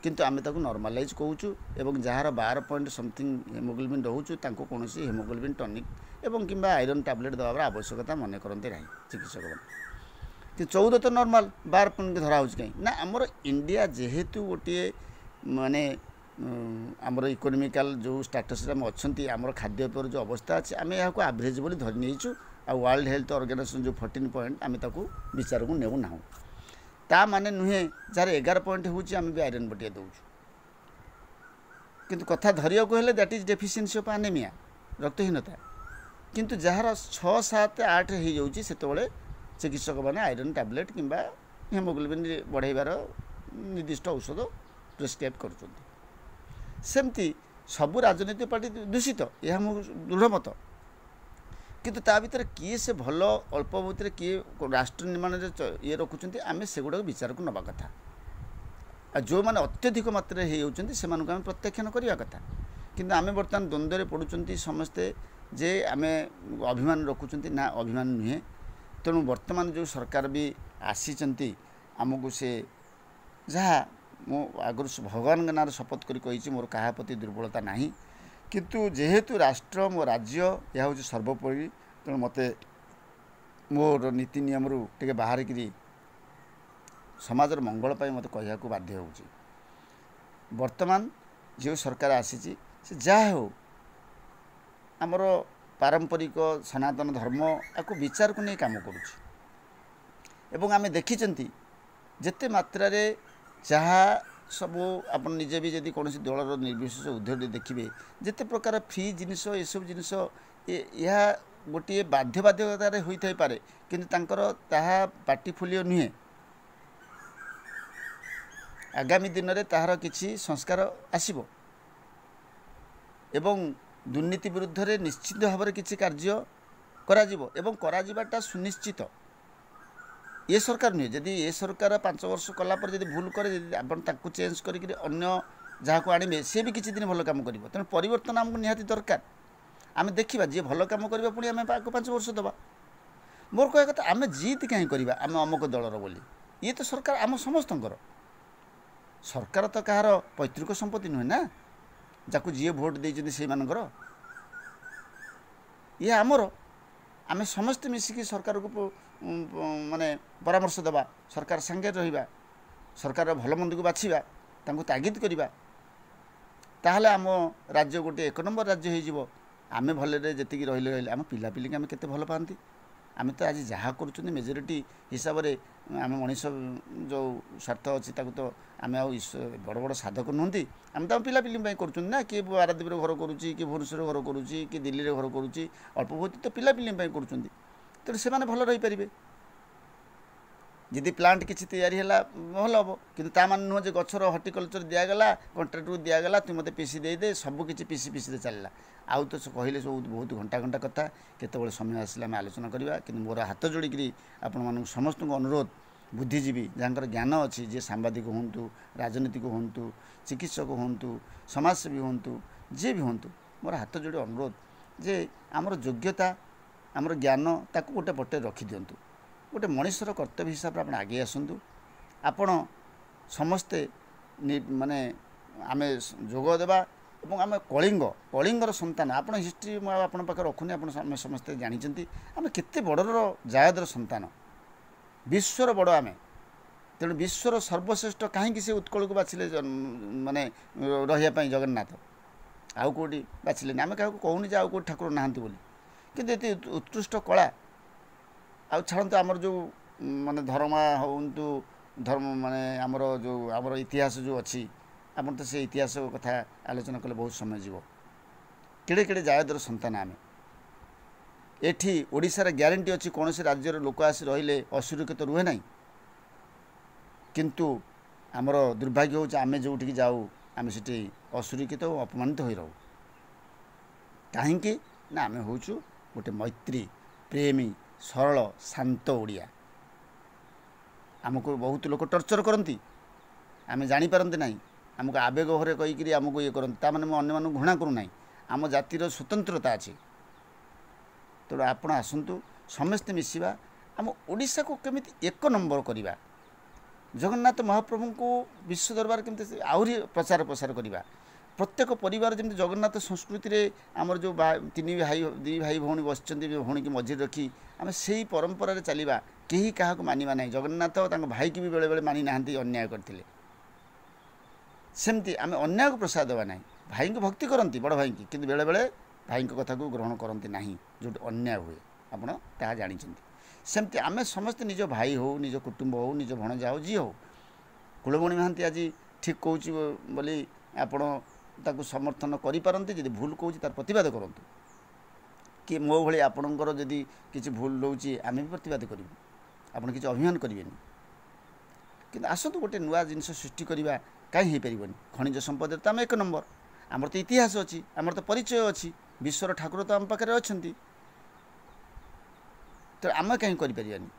କିନ୍ତୁ ଆମେ ତାକୁ ନର୍ମାଲାଇଜ୍ କହୁଛୁ। ଏବଂ ଯାହାର 12 ପଏଣ୍ଟ ସମଥିଙ୍ଗ ହେମୋଗ୍ଲୋବିନ୍ ରହୁଛୁ ତାଙ୍କୁ କୌଣସି ହେମୋଗ୍ଲୋବିନ୍ ଟନିକ୍ ଏବଂ କିମ୍ବା ଆଇରନ୍ ଟ୍ୟାବଲେଟ୍ ଦେବାର ଆବଶ୍ୟକତା ମନେ କରନ୍ତି ନାହିଁ ଚିକିତ୍ସକମାନେ। କିନ୍ତୁ 14 ତ ନର୍ମାଲ୍, 12 ପଏଣ୍ଟ ଧରା ହେଉଛି କାହିଁ ନା ଆମର ଇଣ୍ଡିଆ ଯେହେତୁ ଗୋଟିଏ ମାନେ ଆମର ଇକୋନୋମିକାଲ ଯେଉଁ ଷ୍ଟାଟସ୍ରେ ଆମେ ଅଛନ୍ତି, ଆମର ଖାଦ୍ୟପେୟର ଯେଉଁ ଅବସ୍ଥା ଅଛି, ଆମେ ଏହାକୁ ଆଭରେଜ୍ ବୋଲି ଧରି ନେଇଛୁ। ଆଉ ୱାର୍ଲଡ ହେଲ୍ଥ ଅର୍ଗାନାଇଜେସନ୍ ଯେଉଁ 14 ପଏଣ୍ଟ ଆମେ ତାକୁ ବିଚାରକୁ ନେଉନାହୁଁ। ତା ମାନେ ନୁହେଁ ଯାହାର 11 ପଏଣ୍ଟ ହେଉଛି ଆମେ ବି ଆଇରନ୍ ବଟିକା ଦେଉଛୁ, କିନ୍ତୁ କଥା ଧରିବାକୁ ହେଲେ that is deficiency of anaemia, ରକ୍ତହୀନତା। କିନ୍ତୁ ଯାହାର 6, 7, 8 ହେଇଯାଉଛି ସେତେବେଳେ ଚିକିତ୍ସକମାନେ ଆଇରନ୍ ଟ୍ୟାବଲେଟ୍ କିମ୍ବା ହିମୋଗ୍ଲୋବିନ୍ ବଢ଼ାଇବାର ନିର୍ଦ୍ଦିଷ୍ଟ ଔଷଧ ପ୍ରେସକ୍ରାଇବ୍ କରୁଛନ୍ତି। ସେମିତି ସବୁ ରାଜନୈତିକ ପାର୍ଟି ଦୂଷିତ, ଏହା ମୋ ଦୃଢ଼ ମତ। କିନ୍ତୁ ତା ଭିତରେ କିଏ ସେ ଭଲ, ଅଳ୍ପ ବହୁତରେ କିଏ ରାଷ୍ଟ୍ର ନିର୍ମାଣରେ ଇଏ ରଖୁଛନ୍ତି, ଆମେ ସେଗୁଡ଼ାକୁ ବିଚାରକୁ ନେବା କଥା। ଆଉ ଯେଉଁମାନେ ଅତ୍ୟଧିକ ମାତ୍ରାରେ ହେଇଯାଉଛନ୍ତି ସେମାନଙ୍କୁ ଆମେ ପ୍ରତ୍ୟାଖ୍ୟାନ କରିବା କଥା। କିନ୍ତୁ ଆମେ ବର୍ତ୍ତମାନ ଦ୍ୱନ୍ଦ୍ୱରେ ପଡ଼ୁଛନ୍ତି ସମସ୍ତେ ଯେ ଆମେ ଅଭିମାନ ରଖୁଛନ୍ତି ନା ଅଭିମାନ ନୁହେଁ। ତେଣୁ ବର୍ତ୍ତମାନ ଯେଉଁ ସରକାର ବି ଆସିଛନ୍ତି ଆମକୁ ସେ ଯାହା ମୁଁ ଆଗରୁ ଭଗବାନଙ୍କ ନାଁରେ ଶପଥ କରି କହିଛି, ମୋର କାହା ପ୍ରତି ଦୁର୍ବଳତା ନାହିଁ। କିନ୍ତୁ ଯେହେତୁ ରାଷ୍ଟ୍ର ମୋ ରାଜ୍ୟ ଏହା ହେଉଛି ସର୍ବୋପରି, ତେଣୁ ମୋତେ ମୋର ନୀତି ନିୟମରୁ ଟିକେ ବାହାରିକିରି ସମାଜର ମଙ୍ଗଳ ପାଇଁ ମୋତେ କହିବାକୁ ବାଧ୍ୟ ହେଉଛି। ବର୍ତ୍ତମାନ ଯେଉଁ ସରକାର ଆସିଛି ସେ ଯାହା ହେଉ ଆମର ପାରମ୍ପରିକ ସନାତନ ଧର୍ମ ଆକୁ ବିଚାରକୁ ନେଇ କାମ କରୁଛି। ଏବଂ ଆମେ ଦେଖିଛନ୍ତି ଯେତେ ମାତ୍ରାରେ ଯାହା ସବୁ ଆପଣ ନିଜେ ବି ଯଦି କୌଣସି ଦଳର ନିର୍ବିଶେଷ ଉଦ୍ଧୃତି ଦେଖିବେ, ଯେତେ ପ୍ରକାର ଫ୍ରି ଜିନିଷ ଏସବୁ ଜିନିଷ ଏହା ଗୋଟିଏ ବାଧ୍ୟବାଧକତାରେ ହୋଇଥାଇପାରେ, କିନ୍ତୁ ତାଙ୍କର ତାହା ପାର୍ଟିଫୋଲିଓ ନୁହେଁ। ଆଗାମୀ ଦିନରେ ତାହାର କିଛି ସଂସ୍କାର ଆସିବ ଏବଂ ଦୁର୍ନୀତି ବିରୁଦ୍ଧରେ ନିଶ୍ଚିତ ଭାବରେ କିଛି କାର୍ଯ୍ୟ କରାଯିବ ଏବଂ କରାଯିବାଟା ସୁନିଶ୍ଚିତ। ଏ ସରକାର ନୁହେଁ, ଯଦି ଏ ସରକାର 5 ବର୍ଷ କଲା ପରେ ଯଦି ଭୁଲ କରେ, ଯଦି ଆପଣ ତାକୁ ଚେଞ୍ଜ କରିକିରି ଅନ୍ୟ ଯାହାକୁ ଆଣିବେ ସିଏ ବି କିଛି ଦିନ ଭଲ କାମ କରିବ। ତେଣୁ ପରିବର୍ତ୍ତନ ଆମକୁ ନିହାତି ଦରକାର। ଆମେ ଦେଖିବା ଯିଏ ଭଲ କାମ କରିବ ପୁଣି ଆମେ ତାକୁ 5 ବର୍ଷ ଦେବା। ମୋର କହିବା କଥା ଆମେ ଜିଦ୍ କାହିଁ କରିବା ଆମେ ଅମୁକ ଦଳର ବୋଲି? ଇଏ ତ ସରକାର ଆମ ସମସ୍ତଙ୍କର। ସରକାର ତ କାହାର ପୈତୃକ ସମ୍ପତ୍ତି ନୁହେଁ ନା, ଯାକୁ ଯିଏ ଭୋଟ ଦେଇଛନ୍ତି ସେଇମାନଙ୍କର। ଇଏ ଆମର, ଆମେ ସମସ୍ତେ ମିଶିକି ସରକାରକୁ ମାନେ ପରାମର୍ଶ ଦେବା, ସରକାର ସାଙ୍ଗରେ ରହିବା, ସରକାରର ଭଲ ମନ୍ଦକୁ ବାଛିବା, ତାଙ୍କୁ ତାଗିଦ କରିବା। ତାହେଲେ ଆମ ରାଜ୍ୟ ଗୋଟିଏ 1 ନମ୍ବର ରାଜ୍ୟ ହେଇଯିବ। ଆମେ ଭଲରେ ଯେତିକି ରହିଲେ ରହିଲେ ଆମ ପିଲାପିଲିକି ଆମେ କେତେ ଭଲ ପାଆନ୍ତି। ଆମେ ତ ଆଜି ଯାହା କରୁଛନ୍ତି ମେଜରିଟି ହିସାବରେ ଆମ ମଣିଷ ଯେଉଁ ସ୍ୱାର୍ଥ ଅଛି ତାକୁ ତ ଆମେ ଆଉ ବଡ଼ ବଡ଼ ସାଧକ ନୁହନ୍ତି, ଆମେ ତ ଆମ ପିଲାପିଲିଙ୍କ ପାଇଁ କରୁଛନ୍ତି ନା। କିଏ ପାରାଦ୍ୱୀପରେ ଘର କରୁଛି, କିଏ ଭୁବନେଶ୍ୱରରେ ଘର କରୁଛି, କିଏ ଦିଲ୍ଲୀରେ ଘର କରୁଛି, ଅଳ୍ପ ବହୁତ ତ ପିଲାପିଲିଙ୍କ ପାଇଁ କରୁଛନ୍ତି। ତେଣୁ ସେମାନେ ଭଲ ରହିପାରିବେ। ଯଦି ପ୍ଲାଣ୍ଟ କିଛି ତିଆରି ହେଲା ଭଲ ହେବ, କିନ୍ତୁ ତା ମାନେ ନୁହଁ ଯେ ଗଛର ହର୍ଟିକଲଚର ଦିଆଗଲା, କଣ୍ଟ୍ରାକ୍ଟକୁ ଦିଆଗଲା, ତୁ ମୋତେ ପିସି ଦେଇଦେ, ସବୁ କିଛି ପିସି ପିସିରେ ଚାଲିଲା। ଆଉ ତ କହିଲେ ସବୁ ବହୁତ ଘଣ୍ଟା ଘଣ୍ଟା କଥା, କେତେବେଳେ ସମୟ ଆସିଲେ ଆମେ ଆଲୋଚନା କରିବା। କିନ୍ତୁ ମୋର ହାତ ଯୋଡ଼ିକିରି ଆପଣମାନଙ୍କୁ ସମସ୍ତଙ୍କୁ ଅନୁରୋଧ, ବୁଦ୍ଧିଜୀବୀ ଯାହାଙ୍କର ଜ୍ଞାନ ଅଛି, ଯିଏ ସାମ୍ବାଦିକ ହୁଅନ୍ତୁ, ରାଜନୀତିକ ହୁଅନ୍ତୁ, ଚିକିତ୍ସକ ହୁଅନ୍ତୁ, ସମାଜସେବୀ ହୁଅନ୍ତୁ, ଯିଏ ବି ହୁଅନ୍ତୁ, ମୋର ହାତ ଯୋଡ଼ି ଅନୁରୋଧ ଯେ ଆମର ଯୋଗ୍ୟତା, ଆମର ଜ୍ଞାନ ତାକୁ ଗୋଟେ ପଟେ ରଖିଦିଅନ୍ତୁ। ଗୋଟେ ମଣିଷର କର୍ତ୍ତବ୍ୟ ହିସାବରେ ଆପଣ ଆଗେଇ ଆସନ୍ତୁ। ଆପଣ ସମସ୍ତେ ମାନେ ଆମେ ଯୋଗ ଦେବା ଏବଂ ଆମେ କଳିଙ୍ଗର ସନ୍ତାନ। ଆପଣ ହିଷ୍ଟ୍ରି ମୁଁ ଆଉ ଆପଣଙ୍କ ପାଖରେ ରଖୁନି, ଆପଣ ଆମେ ସମସ୍ତେ ଜାଣିଛନ୍ତି ଆମେ କେତେ ବଡ଼ର ଜାୟଦର ସନ୍ତାନ, ବିଶ୍ୱର ବଡ଼ ଆମେ। ତେଣୁ ବିଶ୍ୱର ସର୍ବଶ୍ରେଷ୍ଠ କାହିଁକି ସେ ଉତ୍କଳକୁ ବାଛିଲେ ମାନେ ରହିବା ପାଇଁ ଜଗନ୍ନାଥ, ଆଉ କେଉଁଠି ବାଛିଲେନି। ଆମେ କାହାକୁ କହୁନି ଯେ ଆଉ କେଉଁଠି ଠାକୁର ନାହାନ୍ତି ବୋଲି, କିନ୍ତୁ ଏତେ ଉତ୍କୃଷ୍ଟ କଳା। ଆଉ ଛାଡ଼ନ୍ତୁ ଆମର ଯେଉଁ ମାନେ ଧର୍ମା ହୁଅନ୍ତୁ, ଧର୍ମ ମାନେ ଆମର ଯେଉଁ ଆମର ଇତିହାସ ଯେଉଁ ଅଛି, ଆପଣ ତ ସେ ଇତିହାସ କଥା ଆଲୋଚନା କଲେ ବହୁତ ସମୟ ଯିବ। କେଡ଼େ କେଡ଼େ ଜାୟଦର ସନ୍ତାନ ଆମେ। ଏଠି ଓଡ଼ିଶାରେ ଗ୍ୟାରେଣ୍ଟି ଅଛି କୌଣସି ରାଜ୍ୟର ଲୋକ ଆସି ରହିଲେ ଅସୁରକ୍ଷିତ ରୁହେ ନାହିଁ। କିନ୍ତୁ ଆମର ଦୁର୍ଭାଗ୍ୟ ହେଉଛି ଆମେ ଯେଉଁଠିକି ଯାଉ ଆମେ ସେଠି ଅସୁରକ୍ଷିତ ଓ ଅପମାନିତ ହୋଇ ରହୁ। କାହିଁକି ନା ଆମେ ହେଉଛୁ ଗୋଟେ ମୈତ୍ରୀ, ପ୍ରେମୀ, ସରଳ, ଶାନ୍ତ ଓଡ଼ିଆ। ଆମକୁ ବହୁତ ଲୋକ ଟର୍ଚର କରନ୍ତି, ଆମେ ଜାଣିପାରନ୍ତି ନାହିଁ। ଆମକୁ ଆବେଗ ଘରେ କହିକିରି ଆମକୁ ଇଏ କରନ୍ତି, ତା ମାନେ ମୁଁ ଅନ୍ୟମାନଙ୍କୁ ଘୃଣା କରୁନାହିଁ। ଆମ ଜାତିର ସ୍ୱତନ୍ତ୍ରତା ଅଛି। ତେଣୁ ଆପଣ ଆସନ୍ତୁ, ସମସ୍ତେ ମିଶିବା, ଆମ ଓଡ଼ିଶାକୁ କେମିତି 1 ନମ୍ବର କରିବା, ଜଗନ୍ନାଥ ମହାପ୍ରଭୁଙ୍କୁ ବିଶ୍ୱ ଦରବାର କେମିତି ଆହୁରି ପ୍ରଚାର ପ୍ରସାର କରିବା, ପ୍ରତ୍ୟେକ ପରିବାର ଯେମିତି ଜଗନ୍ନାଥ ସଂସ୍କୃତିରେ ଆମର ଯେଉଁ 3 ଭାଇ 2 ଭାଇ ଭଉଣୀ ବସିଛନ୍ତି, ଭଉଣୀକି ମଝିରେ ରଖି ଆମେ ସେଇ ପରମ୍ପରାରେ ଚାଲିବା। କେହି କାହାକୁ ମାନିବା ନାହିଁ। ଜଗନ୍ନାଥ ତାଙ୍କ ଭାଇକି ବି ବେଳେବେଳେ ମାନି ନାହାନ୍ତି, ଅନ୍ୟାୟ କରିଥିଲେ। ସେମିତି ଆମେ ଅନ୍ୟାୟକୁ ପ୍ରସାଦ ଦେବା ନାହିଁ। ଭାଇଙ୍କୁ ଭକ୍ତି କରନ୍ତି, ବଡ଼ ଭାଇଙ୍କି, କିନ୍ତୁ ବେଳେବେଳେ ଭାଇଙ୍କ କଥାକୁ ଗ୍ରହଣ କରନ୍ତି ନାହିଁ ଯେଉଁଠି ଅନ୍ୟାୟ ହୁଏ, ଆପଣ ତାହା ଜାଣିଛନ୍ତି। ସେମିତି ଆମେ ସମସ୍ତେ ନିଜ ଭାଇ ହେଉ, ନିଜ କୁଟୁମ୍ବ ହେଉ, ନିଜ ଭଣଜା ହେଉ, ଯିଏ ହେଉ, କୁଳମଣି ମହାନ୍ତି ଆଜି ଠିକ୍ କହୁଛି ବୋଲି ଆପଣ ତାକୁ ସମର୍ଥନ କରିପାରନ୍ତି, ଯଦି ଭୁଲ କହୁଛି ତାର ପ୍ରତିବାଦ କରନ୍ତୁ। କି ମୋ ଭଳି ଆପଣଙ୍କର ଯଦି କିଛି ଭୁଲ ରହୁଛି ଆମେ ବି ପ୍ରତିବାଦ କରିବୁ, ଆପଣ କିଛି ଅଭିମାନ କରିବେନି। କିନ୍ତୁ ଆସନ୍ତୁ ଗୋଟେ ନୂଆ ଜିନିଷ ସୃଷ୍ଟି କରିବା, କାହିଁ ହେଇପାରିବନି? ଖଣିଜ ସମ୍ପଦରେ ତ ଆମେ ଏକ ନମ୍ବର, ଆମର ତ ଇତିହାସ ଅଛି, ଆମର ତ ପରିଚୟ ଅଛି, ବିଶ୍ୱର ଠାକୁର ତ ଆମ ପାଖରେ ଅଛନ୍ତି, ତ ଆମେ କାହିଁ କରିପାରିବାନି?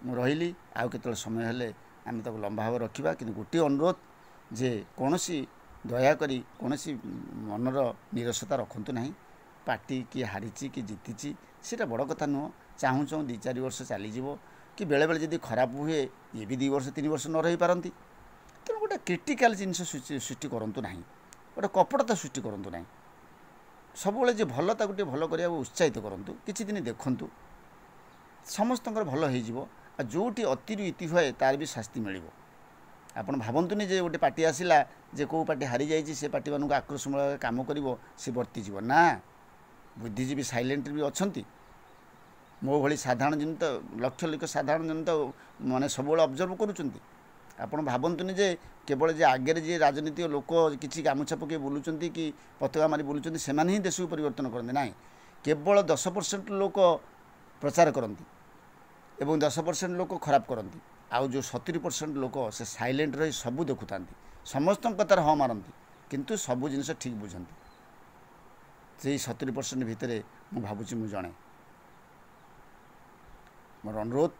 ମୁଁ ରହିଲି, ଆଉ କେତେବେଳେ ସମୟ ହେଲେ ଆମେ ତାକୁ ଲମ୍ବା ଭାବେ ରଖିବା। କିନ୍ତୁ ଗୋଟିଏ ଅନୁରୋଧ ଯେ କୌଣସି ଦୟାକରି କୌଣସି ମନର ନିରସତା ରଖନ୍ତୁ ନାହିଁ। ପାର୍ଟି କିଏ ହାରିଛି କି ଜିତିଛି ସେଇଟା ବଡ଼ କଥା ନୁହଁ। ଚାହୁଁ ଚାହୁଁ 2-4 ବର୍ଷ ଚାଲିଯିବ, କି ବେଳେବେଳେ ଯଦି ଖରାପ ହୁଏ ଇଏ ବି 2 ବର୍ଷ 3 ବର୍ଷ ନ ରହିପାରନ୍ତି। ତେଣୁ ଗୋଟେ କ୍ରିଟିକାଲ୍ ଜିନିଷ ସୃଷ୍ଟି କରନ୍ତୁ ନାହିଁ, ଗୋଟେ କପଟତା ସୃଷ୍ଟି କରନ୍ତୁ ନାହିଁ। ସବୁବେଳେ ଯେ ଭଲ ତାକୁ ଟିକେ ଭଲ କରିବାକୁ ଉତ୍ସାହିତ କରନ୍ତୁ, କିଛି ଦିନ ଦେଖନ୍ତୁ, ସମସ୍ତଙ୍କର ଭଲ ହେଇଯିବ। ଆଉ ଯେଉଁଠି ଅତିରୁ ଇତି ହୁଏ ତାର ବି ଶାସ୍ତି ମିଳିବ। ଆପଣ ଭାବନ୍ତୁନି ଯେ ଗୋଟେ ପାର୍ଟି ଆସିଲା, ଯେ କେଉଁ ପାର୍ଟି ହାରିଯାଇଛି ସେ ପାର୍ଟିମାନଙ୍କୁ ଆକ୍ରୋଶମୂଳକ କାମ କରିବ, ସେ ବର୍ତ୍ତିଯିବ ନା। ବୁଦ୍ଧିଜୀବୀ ସାଇଲେଣ୍ଟରେ ବି ଅଛନ୍ତି, ମୋ ଭଳି ସାଧାରଣ ଜନତା, ଲକ୍ଷ ଲକ୍ଷ ସାଧାରଣ ଜନତା ମାନେ ସବୁବେଳେ ଅବଜର୍ଭ କରୁଛନ୍ତି। ଆପଣ ଭାବନ୍ତୁନି ଯେ କେବଳ ଯେ ଆଗରେ ଯିଏ ରାଜନୀତିକ ଲୋକ କିଛି ଗାମୁଛା ପକାଇ ବୁଲୁଛନ୍ତି କି ପତାକା ମାରି ବୁଲୁଛନ୍ତି ସେମାନେ ହିଁ ଦେଶକୁ ପରିବର୍ତ୍ତନ କରନ୍ତି ନାହିଁ। କେବଳ 10% ଲୋକ ପ୍ରଚାର କରନ୍ତି ଏବଂ 10% ଲୋକ ଖରାପ କରନ୍ତି। ଆଉ ଯେଉଁ 70% ଲୋକ ସେ ସାଇଲେଣ୍ଟ ରହି ସବୁ ଦେଖୁଥାନ୍ତି, ସମସ୍ତଙ୍କ କଥାରେ ହଁ ମାରନ୍ତି, କିନ୍ତୁ ସବୁ ଜିନିଷ ଠିକ୍ ବୁଝନ୍ତି। ସେଇ 70% ଭିତରେ ମୁଁ ଭାବୁଛି ମୁଁ ଜଣେ। ମୋର ଅନୁରୋଧ,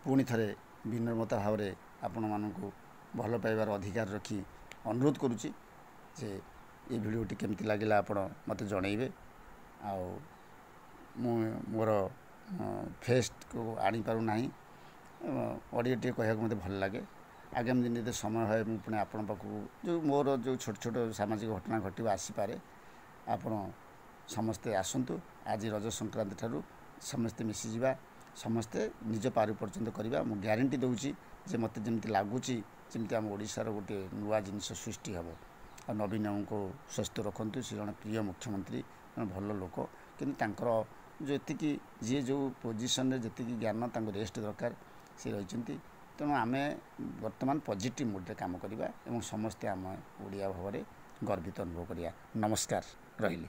ପୁଣି ଥରେ ବିନମ୍ରତା ଭାବରେ ଆପଣମାନଙ୍କୁ ଭଲ ପାଇବାର ଅଧିକାର ରଖି ଅନୁରୋଧ କରୁଛି ଯେ ଏ ଭିଡ଼ିଓଟି କେମିତି ଲାଗିଲା ଆପଣ ମୋତେ ଜଣାଇବେ। ଆଉ ମୁଁ ମୋର ଫେସ୍କୁ ଆଣିପାରୁନାହିଁ, ଅଡ଼ିଓ ଟିକେ କହିବାକୁ ମୋତେ ଭଲ ଲାଗେ। ଆଗାମୀ ଦିନ ଯଦି ସମୟ ହୁଏ ମୁଁ ପୁଣି ଆପଣଙ୍କ ପାଖକୁ ଯେଉଁ ମୋର ଯେଉଁ ଛୋଟ ଛୋଟ ସାମାଜିକ ଘଟଣା ଘଟିବ ଆସିପାରେ। ଆପଣ ସମସ୍ତେ ଆସନ୍ତୁ, ଆଜି ରଜ ସଂକ୍ରାନ୍ତି ଠାରୁ ସମସ୍ତେ ମିଶିଯିବା, ସମସ୍ତେ ନିଜ ପାରୁ ପର୍ଯ୍ୟନ୍ତ କରିବା। ମୁଁ ଗ୍ୟାରେଣ୍ଟି ଦେଉଛି ଯେ ମୋତେ ଯେମିତି ଲାଗୁଛି ଯେମିତି ଆମ ଓଡ଼ିଶାର ଗୋଟିଏ ନୂଆ ଜିନିଷ ସୃଷ୍ଟି ହେବ। ଆଉ ନବୀନ ବାବୁଙ୍କୁ ସ୍ୱସ୍ଥ ରଖନ୍ତୁ, ସେ ଜଣେ ପ୍ରିୟ ମୁଖ୍ୟମନ୍ତ୍ରୀ, ଜଣେ ଭଲ ଲୋକ। କିନ୍ତୁ ତାଙ୍କର ଯେତିକି ଯିଏ ଯେଉଁ ପୋଜିସନ୍ରେ ଯେତିକି ଜ୍ଞାନ ତାଙ୍କୁ ରେଷ୍ଟ ଦରକାର ସେ ରହିଛନ୍ତି। ତେଣୁ ଆମେ ବର୍ତ୍ତମାନ ପଜିଟିଭ୍ ମୁଡ଼୍ରେ କାମ କରିବା ଏବଂ ସମସ୍ତେ ଆମେ ଓଡ଼ିଆ ଭାବରେ ଗର୍ବିତ ଅନୁଭବ କରିବା। ନମସ୍କାର, ରହିଲି।